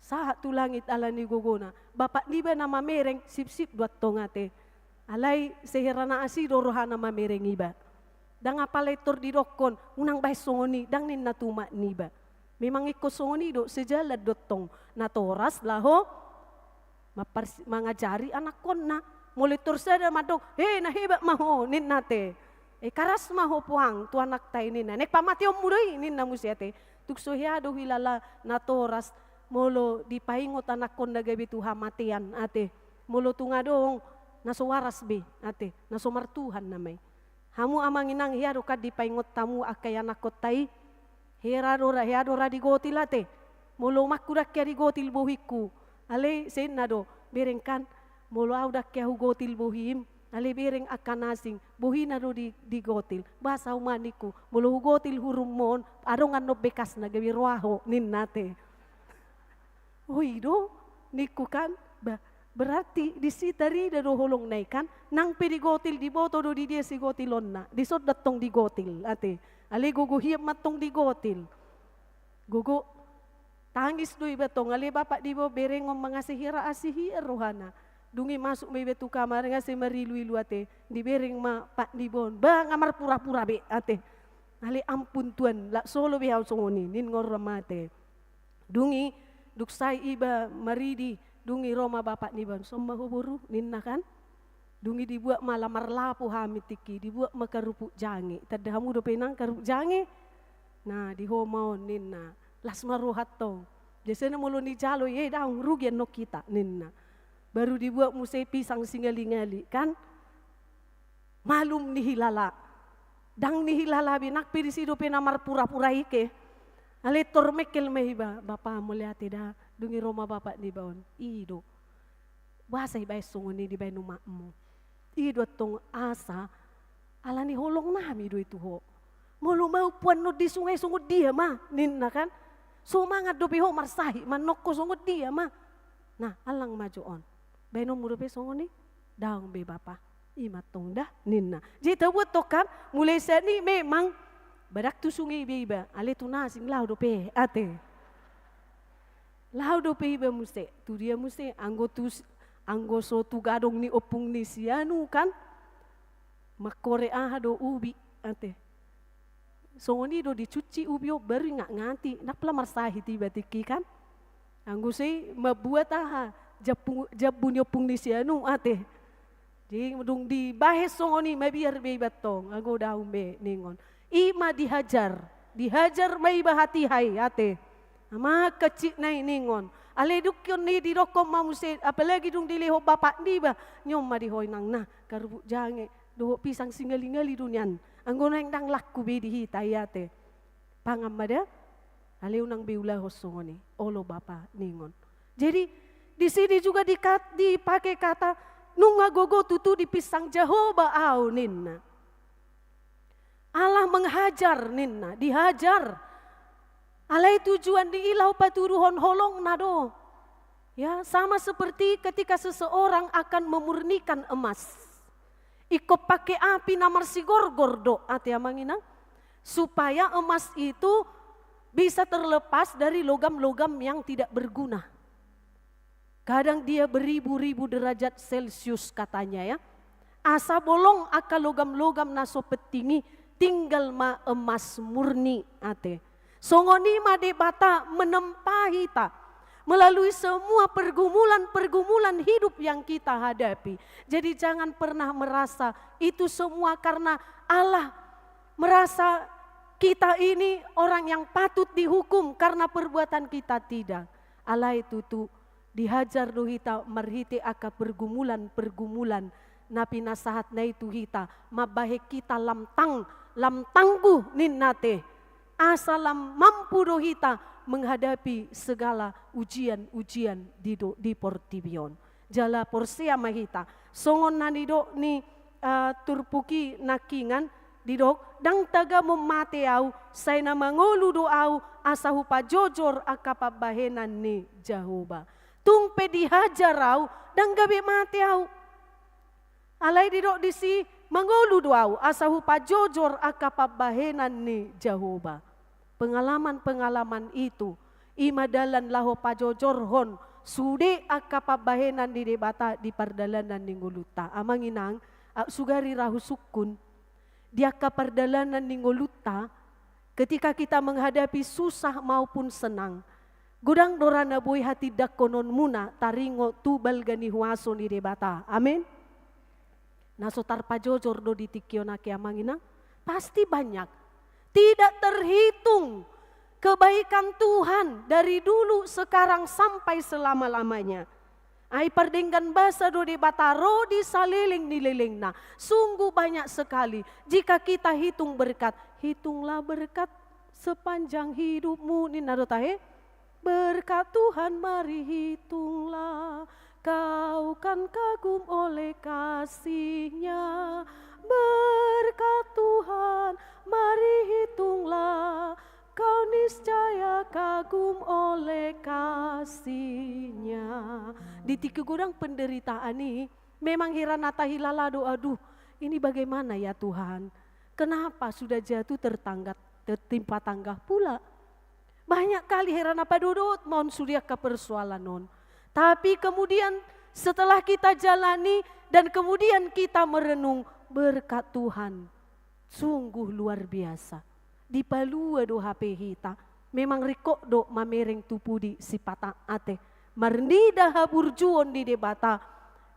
Sahat tu langit ala ni gogona. Bapak niba na mamereng, sipsip do antong ate. Alai sehera na asi do rohana mamereng iba. Ndang apala intor didokkon, unang baen songon i, ndang ninna tu umak niba. Memang ingkon songon i do, sejalan do antong natoras laho mampars-, mangajari anakkonna. Molo intor sada mandok, he, na hebat ma ho, ninna ate. E, karas ma ho puang tu anakta i, ninna. Naeng pamateonmu do i, ninna muse ate. Tung so hea do huilala natoras, molo dipaingot anakkonna gabe tu hamatean, ate. Molo tung adong, na so waras be, ate. Na so martuhan nama i. Hamu amang inang, hea do kan dipaingot hamu angka ianakkonta i? Hea do ra, hea do ra digotil ate. Molo umakku ndang hea digotil bohingku. Alai sai ninna do, bereng kan, molo au ndang hea hugotil bohim, alai bereng angka na asing, bohina do di, digotil. Boasa uma ningku, molo hugotil hurummu on, adong annon bekasna gabe roa ho, ninna ate. Oi do, ningku kan, ba, berarti disi tarida do holongna i kan, nang pe digotil diboto do di dia sigotilonna, dison do antong digotil, ate. Alai gogo hian ma antong digotil. Gogo tangis do iba tong, alai bapak niba on berengon ma nga sai hera asi hian rohana. Dung i masuk ma iba tu kamar nga sai marilu-ilu ate, dibereng ma pak niba on, ba nga marpura-pura be ate. Alai ampun tuan, lak solo be au songon i, ningon ro ma ate. Dung i, dung sae iba maridi, dung i ro ma bapak niba on, son ma ho boru, ninna kan. Dung i dibuat ma lamar lapo hami tingki, dibuat ma karupuk jange. Tanda hamu dope nang karupuk jange? Nah, di ho ma on ninna. Las ma roha tong. Biasana molo nijalo i, eh, daong, rugi annon hita ninna. Baru dibuat muse pisang singali-ngali kan. Malum nihilala. Ndang nihilala be, nang pe disi dope na marpura-pura i ke. Alai tor mengkel ma iba, bapa mauliate da, dung i ro ma bapak niba on. I do. Boasa ibaen songon i dibaen umakmu? I do antong asa, ala ni holong nami do i tu ho. Molo maumpu annon di sungai songon dia ma, ninna kan. So mangan dope ho marsahit, mannokkon songon dia ma. Nah, allang ma jo on. Baenonmu dope songon i? Daong be bapa. I ma antong da, ninna. Jadi tabuat tong kan, mulai sian i memang badak tu sunge iba-iba, alai tu na asing laho dope, ate. Laho dope iba muse, tu dia muse, anggo tu s-, anggo so tu gadong ni ompung ni si anu kan, mangkorek aha do ubi, ate. Songon i do dicuci ubi on, baru ingat-ngati, nang pe la marsahit iba tingki kan. Anggo so i mambuat aha, jambu, jambu ni ompung ni si anu, ate. Jadi dung dibahen songon i, mabiar be iba tong, anggo daong be ningon. I ma dihajar, dihajar ma iba hatiha i, ate. Amang hansit nai ningon. Alai dung i on i didokkon ma muse, apalagi dung dilehon bapak niba, ni on ma di ho inang na, karupuk jange dohot pisang singali-ngali do nian. Anggo naeng ndang laku be di hita i, ate. Pangan ma da. Alai unang be ulahon songon i. Olo bapa ningon. Jadi, di sini juga dikat-, dipake kata, nunga gogo tutu dipinsang Jahowa au ninna. Allah menghajar ninna, dihajar. Alai tujuan ni i laho patuduhon holongna do. Ya, sama seperti ketika seseorang akan memurnikan emas. Ingkon pake api na marsigorgor do, ate amang inang. Supaya emas itu bisa terlepas dari logam-logam yang tidak berguna. Kadang dia beribu-ribu derajat Celcius katanya ya. Asa bolong angka logam-logam na so penting i, tinggal ma emas murni ate. Songon i ma Debata menempa hita melalui semua pergumulan-pergumulan hidup yang kita hadapi. Jadi jangan pernah merasa itu semua karena Allah merasa kita ini orang yang patut dihukum karena perbuatan kita, tidak. Alai tutu dihajar do hita marhite angka pergumulan-pergumulan na pinasahatna i tu hita, mambahen hita lam tang, lam tangguh ninna ate. Asa lam mampu do hita menghadapi segala ujian-ujian di do-, di portibi on. Jala porsea ma hita. Songon na nidok ni, eh, turpuk i nangkiningan, didok, ndang tagamon mate au, sai na mangolu do au, asa hupajojor angka pambahenan ni Jahowa. Tung pe dihajar au, ndang gabe mate au. Alai didok disi, mangolu do au, asa hupajojor angka pambahenan ni Jahowa. Pengalaman-pengalaman itu, i ma dalan laho pajojorhon sude angka pambahenan ni Debata di pardalanan ni ngolunta. Amang inang, aut sugari ra husungkun. Di angka pardalanan ni ngolunta, ketika kita menghadapi susah maupun senang, godang do ra na boi hatindangkononmuna taringot tu balga ni huaso ni Debata. Amin. Na so tarpajojor do di tingki on ate amang inang? Pasti banyak. Tidak terhitung kebaikan Tuhan dari dulu, sekarang, sampai selama-lamanya. Ai pardenggan basa do Debata ro di saleleng ni lelengna. Sungguh banyak sekali. Jika kita hitung berkat, hitunglah berkat sepanjang hidupmu. Ninna do tahe? Berkat Tuhan mari hitunglah, kau kan kagum oleh kasih-Nya. Berkat Tuhan mari hitunglah, kau niscaya kagum oleh kasih-Nya. Di tingki godang penderitaan i, memang hira na tahilala do, aduh, ini bagaimana ya Tuhan? Kenapa sudah jatuh tertangga-, tertimpa tangga pula? Banyak kali hira na padodot ma on sude angka persoalan on. Tapi kemudian setelah kita jalani dan kemudian kita merenung, berkat Tuhan sungguh luar biasa. Dipalua do hape hita. Memang ringkot do mamereng tu pudi sipata ate. Marnida haburjuon ni Debata.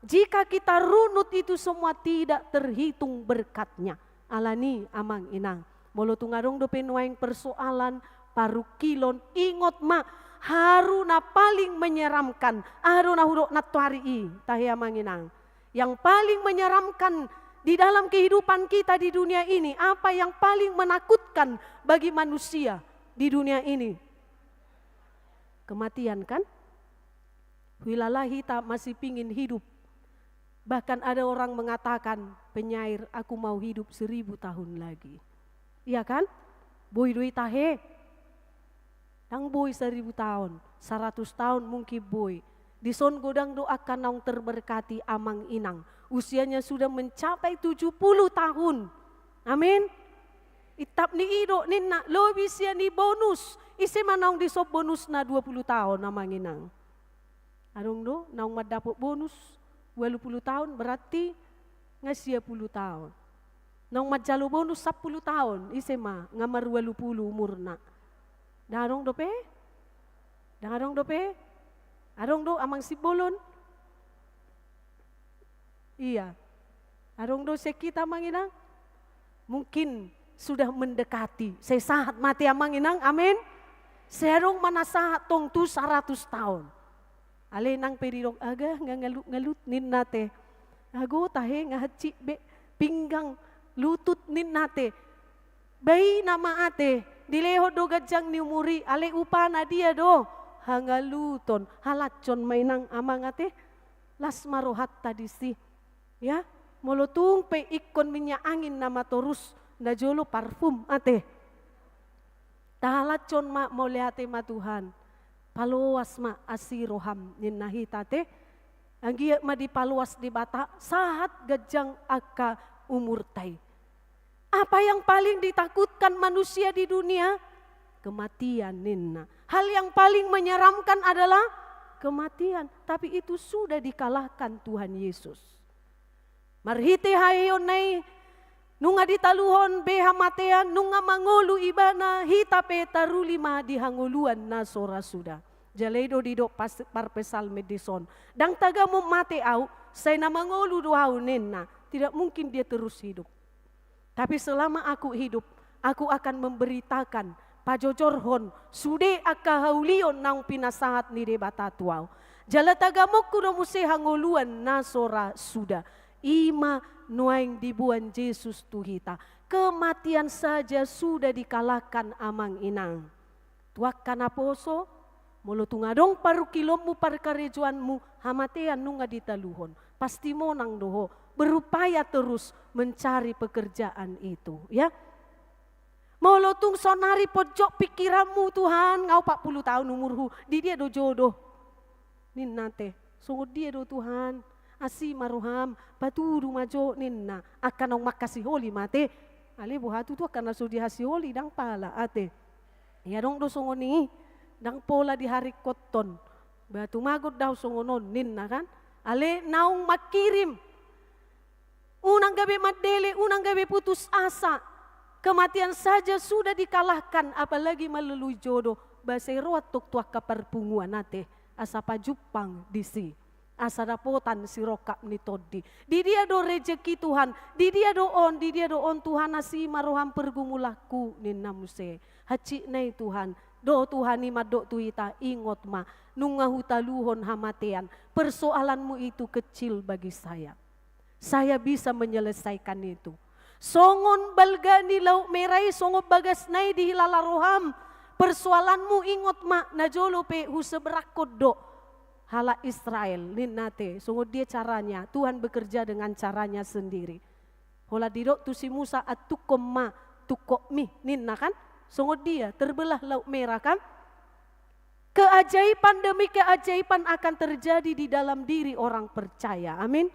Jika kita runut itu semua, tidak terhitung berkatnya. Alani, amang inang, molo tung adong dope nuaeng persoalan, parungkilon, ingot ma, haru na paling menyeramkan, aha do na hudok nantoari i, tahe amang inang. Yang paling menyeramkan di dalam kehidupan kita di dunia ini, apa yang paling menakutkan bagi manusia di dunia ini? Kematian, kan? Huilala hita masih pingin hidup. Bahkan ada orang mengatakan, "Penyair, aku mau hidup seribu tahun lagi." Iya, kan? Boi do i, tahe? Ndang boi seribu tahun, seratus tahun mungkin boi. Dison godang do angka naung terberkati, amang inang. Usianya sudah mencapai tujuh puluh tahun. Amin. Itap ni i do ninna, lobi sian i bonus. Ise ma naung dison bonusna dua puluh tahun, amang inang? Adong do naung mandapot bonus ualu pulu taon, berarti nga sia pulu taon. Naung manjalo bonus sampulu taon, ise ma nga marualu pulu umurna? Ndang adong dope? Ndang adong dope? Adong do, Amang Simbolon? Iya. Adong do sian hita, Amang Inang? Mungkin sudah mendekati. Sai sahat ma ate, Amang Inang, amin? Sai adong ma na sahat tong tu saratus taon. Alai nang pe didok, "Aga, nga ngalut-ngalut," ninna ate. "Ago tahe, nga hansit be pinggang, lutut," ninna ate. Baena ma ate, dilehon do ganjang ni umur i, alai upana dia do? Hangaluton, halashon ma, Inang, Amang, ate. Las ma rohanta disi. Ya, molo tung pe ingkon minyak angin nama torus, najolo parfum, ate. Tahalashon ma, mauliate ma Tuhan. Paloas ma asi roham, ninna hita, ate. Anggiat ma dipaloas Debata, sahat ganjang angka umurta i. Apa yang paling ditakutkan manusia di dunia? Kematian, ninna. Hal yang paling menyeramkan adalah kematian. Tapi itu sudah dikalahkan Tuhan Yesus. Marhite haheheonna i, nunga ditaluhon be hamatean, nunga mangolu Ibana, hita pe taruli ma di hangoluan na so ra suda. Jala i do didok pas-, parpsalmen dison. Ndang tagamon mate ahu, sai na mangolu do ahu, ninna. Tidak mungkin dia terus hidup. Tapi selama aku hidup, aku akan memberitakan, pajojorhon sude angka haulion naung pinasahat ni Debata tu ahu. Jala tagamonku do muse hangoluan na so ra suda. I ma nuaeng diboan Jesus tu hita. Kematian saja sudah dikalahkan, Amang Inang. Tu angka naposo, molo tung adong parungkilonmu, parkarejoanmu, hamatean nunga ditaluhon, pasti monang do ho, berupaya terus mencari pekerjaan itu, ya. Molo tung saonari ponjot pingkiranmu, "Tuhan, nga opat pulu taon umurhu, di dia do jodoh?" ninna ate. "Songon dia do, Tuhan? Asi ma roham, patudu ma jo," ninna. Angka naung mangkasiholi ma ate. Alai boha tutu angka na so dihasiholi, ndang pala, ate. Ia adong do songon i, ndang pola diharingkothon. Ba tumagon do ahu songon on, ninna, kan? Alai naung mangkirim. Unang gabe mandele, unang gabe putus asa. Kematian saja sudah dikalahkan, apalagi melalui jodoh. Ba sai ro antong tu angka parpunguan, ate, asa pajumpang disi. Asa dapotan sirongkap ni tondi. Di dia do rejeki, Tuhan? Di dia do on? Di dia do on, Tuhan? Asi ma roham, pergumulanku, ninna muse. Hansit nai, Tuhan. Do Tuhan i mandok tu hita, ingot ma, nunga hutaluhon hamatean. Persoalanmu itu kecil bagi saya. Saya bisa menyelesaikan itu. Songon balga ni Laut Merah i, songon bagasna i dihilala roham. Persoalanmu, ingot ma, najolo pe huseberanghon do halak Israel, ninna ate. Songon dia caranya? Tuhan bekerja dengan caranya sendiri. Holan didok tu si Musa, "Antungkon ma tungkotmi," ninna, kan? Songon dia? Terbelah Laut Merah, kan? Keajaiban demi keajaiban akan terjadi di dalam diri orang percaya. Amin.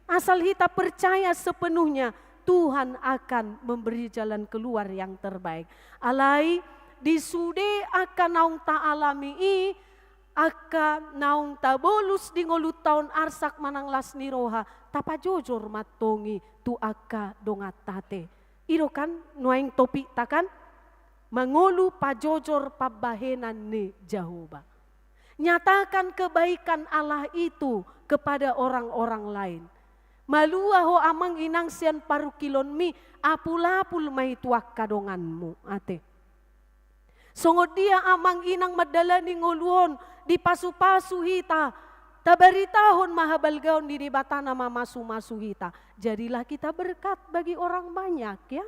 Asal hita percaya sepenuhnya, Tuhan akan memberi jalan keluar yang terbaik. Alai, di sude angka naung taalami i, angka naung tabolus di ngolunta on, arsak manang las ni roha, tapajojor ma antong i tu angka donganta, ate. I do, kan, nuaeng topikta, kan? Mangolu pajojor pambahenan ni Jahowa. Nyatakan kebaikan Allah itu kepada orang-orang lain. Malua ho amang inang sian parungkilonmi, apul-apul ma i tu angka donganmu, ate. Songon dia amang inang mandalani ngolu on, dipasu-pasu hita, tabaritahon ma habalgaon ni Debata na mamasu-masu hita. Jadilah kita berkat bagi orang banyak, ya.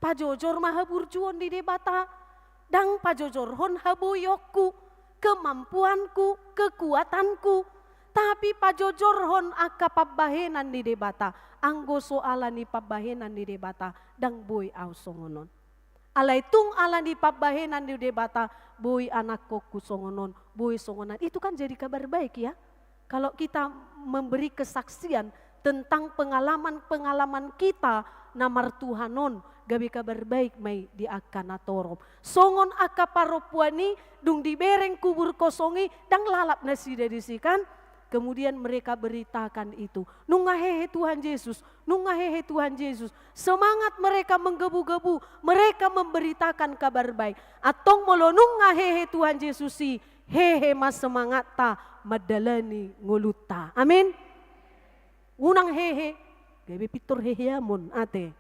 Pajojor ma haburjuon ni Debata, ndang pajojorhon haboionku, kemampuanku, kekuatanku, tapi pajojorhon angka pambahenan ni Debata. Anggo so ala ni pambahenan ni Debata, ndang boi ahu songon on. Alai tung ala ni pambahenan ni Debata, boi anakkonku songon on, boi songon an. Itu kan jadi kabar baik, ya. Kalau kita memberi kesaksian tentang pengalaman-pengalaman kita na martuhan on, gabe kabar baik ma i di angka na torop. Songon angka parompuan i, dung dibereng kubur kosong i, ndang lalap nasida disi kan? Kemudian mereka beritakan itu. Nunga hehe Tuhan Yesus, nunga hehe Tuhan Yesus. Semangat mereka menggebu-gebu, mereka memberitakan kabar baik. Antong molo nunga hehe Tuhan Yesus i, hehe ma semangatta mandalani ngolunta. Amin. Unang hehe, gabe pintor heheamon, ate.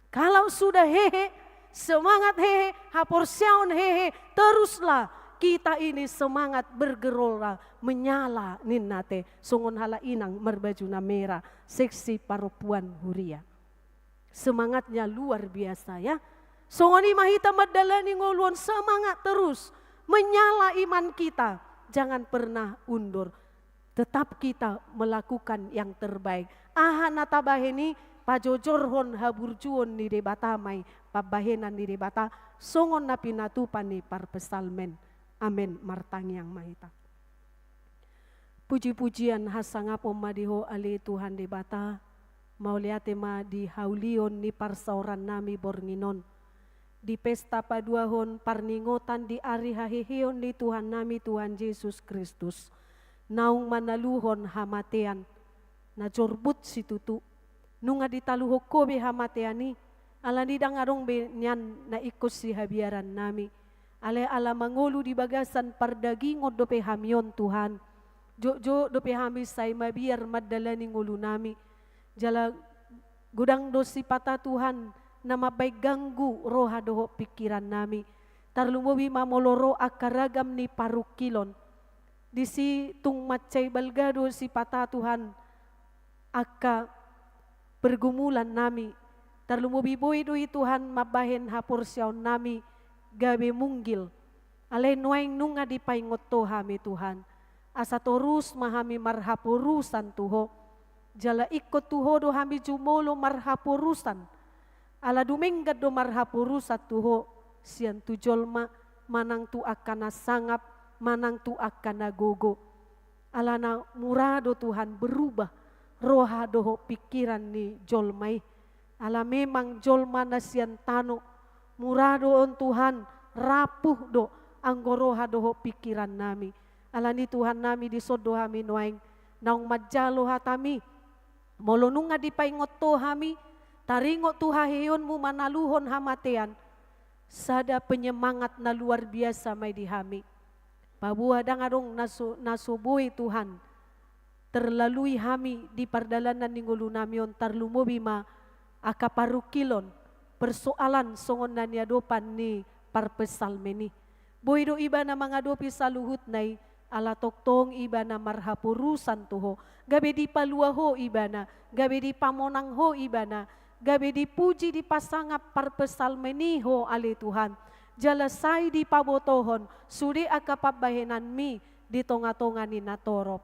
Kalau sudah hehe, semangat hehe, haporseaon hehe, teruslah kita ini semangat bergelora menyala ninna, ate. Songon halak inang marbaju na merah, seksi parompuan huria. Semangatnya luar biasa, ya. Songon i ma hita mandalani ngolu on, semangat terus, menyala iman kita, jangan pernah undur. Tetap kita melakukan yang terbaik. Aha na tabahen i, pajojorhon haburjuon ni Debata ma i, pambahenan ni Debata, songon na pinatupa ni parpsalmen. Amen. Martangiang ma hita. Puji-pujian hasangapon ma di Ho ale Tuhan Debata, mauliate ma di haulion ni parsaorannami borngin on. Di pesta paduahon parningotan di ari haheheon ni Tuhannami Tuhan Jesus Kristus, naung manaluhon hamatean, na jorbut situtu, nunga ditaluhon Ho be hamatean i, alani ndang adong be nian na ingkon sihabiarannami. Alai ala mangolu di bagasan pardagingon dope hami on, Tuhan. Jotjot dope hami sai mabiar mandalani ngolunami. Jala godang do sipata, Tuhan, na mambahen ganggu roha dohot pingkirannami. Tarlumobi ma molo ro angka ragam ni parungkilon. Disi tung mansai balga do sipata, Tuhan, angka pergumulannami. Tarlumobi boi do i, Tuhan, mambahen haporseaonnami gabe munggil. Alai nuaeng nunga dipaingot Ho hami, Tuhan. Asa torus ma hami marhaporusan tu Ho. Jala ingkon tu Ho do hami jumolo marhaporusan. Ala dumenggan do marhaporusan tu Ho, sian tu jolma, manang tu angka na sangap, manang tu angka na gogo. Alana mura do, Tuhan, berubah roha dohot pingkiran ni jolma i. Ala memang jolma na sian tano, mura do on, Tuhan, rapuh do anggo roha dohot pingkirannami. Alani, Tuhannami, dison do hami nuaeng naung manjalo hatami. Molo nunga dipaingot Ho hami, taringot tu haheheonmu manaluhon hamatean, sada penyemangat na luar biasa ma i di hami. Paboa ndang adong na so, na so boi, Tuhan, terlalui hami di pardalanan ni ngolunami on, tarlumobi ma angka parungkilon, persoalan songon na niadopan ni parpsalmen i. Boi do ibana mangadopi saluhutna i, ala tongtong ibana marhaporusan tu Ho, gabe dipalua Ho ibana, gabe dipamonang Ho ibana, gabe dipuji dipasangap parpsalmen i Ho ale Tuhan, jala sai dipabotohon sude angka pambahenanmi di tonga-tonga ni natorop.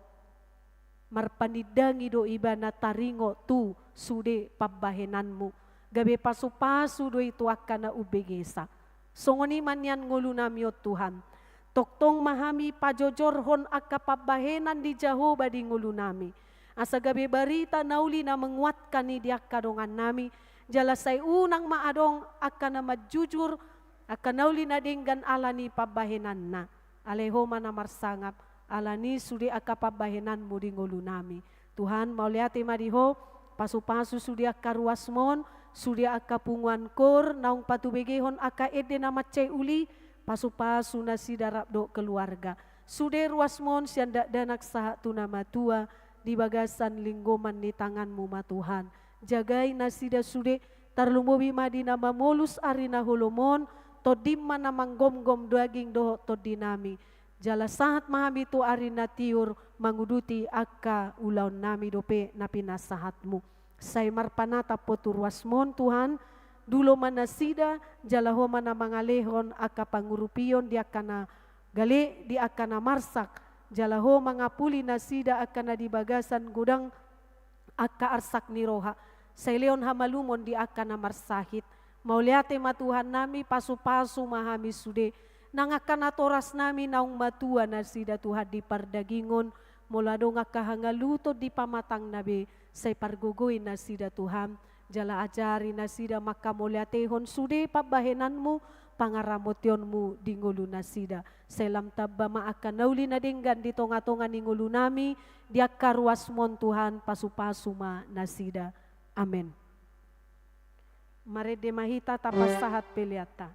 Marpanindangi do ibana taringot tu sude pambahenanmu, gabe pasu-pasu do i tu angka na umbegesa. Songon i ma nian ngolunami on, Tuhan. Tongtong ma hami pajojorhon angka pambahenan ni Jahowa di ngolunami, asa gabe barita na uli na menguatkan i di angka dongannami, jala sai unang ma adong angka na manjujur, angka na uli na denggan ala ni pambahenanna. Alai Ho ma na marsangap, ala ni sude angka pambahenanmu di ngolunami. Tuhan, mauliate ma di Ho, pasu-pasu sude angka ruasmon, sude angka punguan koor, naung patubegehon angka ende na mansai uli, Pasu-pasu nasida rap dohot keluarga. Sude ruasmon sian dakdanak sahat tu na matua, di bagasan linggoman ni tanganmu ma Tuhan. Jagai nasida sude, tarlumobi ma di na mamolus ari na holom on, tondim ma na manggomgom daging dohot tondinami. Jala sahat ma hami tu ari na tiur manguduti angka ulaonnami dope na pinasahatmu. Sai marpanatap ho tu ruasmon Tuhan, dulo ma nasida, jala ho ma na mangalehon angka pangurupion di angka na gale, di angka na marsak, jala ho mangapuli nasida angka na di bagasan godang angka arsak ni roha, sai lehon hamalumon di angka na marsahit. Mauliate ma Tuhannami, pasu-pasu ma hami sude, nang angka natorasnami naung matua nasida Tuhan di pardagingon, molo adong angka hangaluton di pamatangna be, sai pargogoi nasida Tuhan, jala ajari nasida mangkamauliatehon sude pambahenanmu, pangaramotionmu di ngolu nasida. Sai lam tamba ma angka na uli na denggan di tonga-tonga ni ngolunami, di angka ruasmon Tuhan, pasu-pasu ma nasida. Amen. Marende ma hita tapasahat peleanta.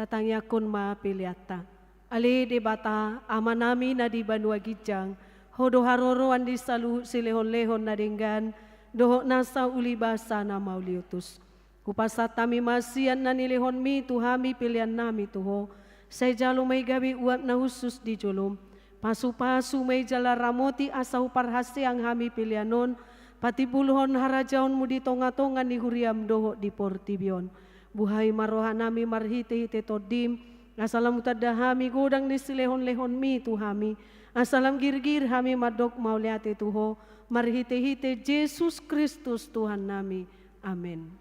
Tatangiangkon ma peleanta. Ale Debata, Amanami na di banua ginjang, Ho do haroroan di saluhut silehon-lehon na denggan, dohot nasa ulibasa na mauliutus. Hupasahat hami ma sian na nilehonMi tu hami peleannami tu Ho, sai jalo ma i gabe uap na hushus di joloM. Pasu-pasu ma i jala ramoti asa huparhaseang hami pelean on, patimbulhon harajaonMu di tonga-tonga ni huriaM dohot di portibi on. Buhai ma rohanami marhitehite Tondim, asa lam hutanda hami godang ni silehonlehonmi tu hami, asa lam girgir hami mandok mauliate tu Ho, marhitehite Jesus Kristus Tuhannami. Amen.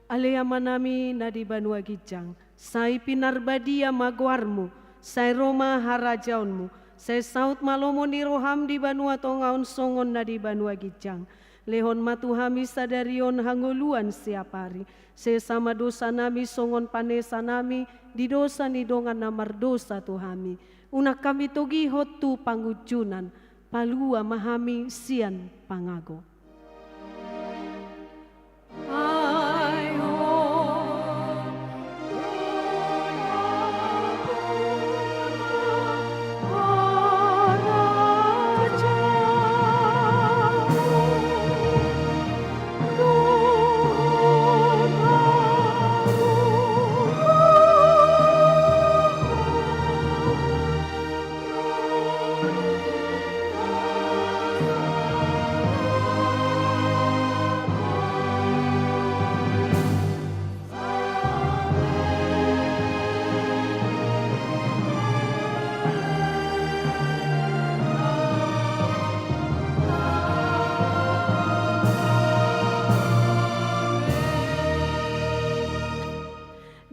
Ale Amanami na di banua ginjang, sai pinarbadia ma goarmu, sai ro ma harajaonmu, sai saut ma lomo ni roham di banua tonga on songon na di banua ginjang. Lehon ma tu hami sadari on hangoluan siapari. Sesa ma dosanami songon panesanami di dosa ni dongan na mardosa tu hami. Unang hami togihon tu pangunjunan, palua ma hami sian pangago.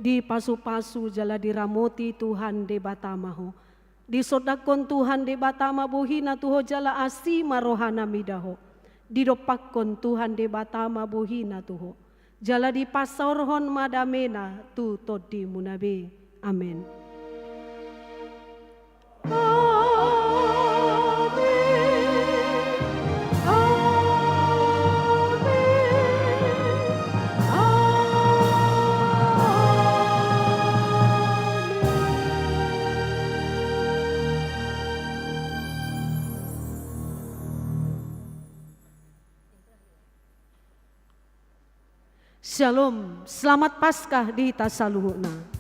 Dipasupasu jala diramoti Tuhan Debata ma ho. Disondangkon Tuhan Debata ma bohina tu ho jala asi ma rohana mida ho. Didompakkon Tuhan Debata ma bohina tu ho. Jala dipasaorhon ma damena tu tondimuna be. Amen. Syalom, selamat Paskah di hita saluhutna.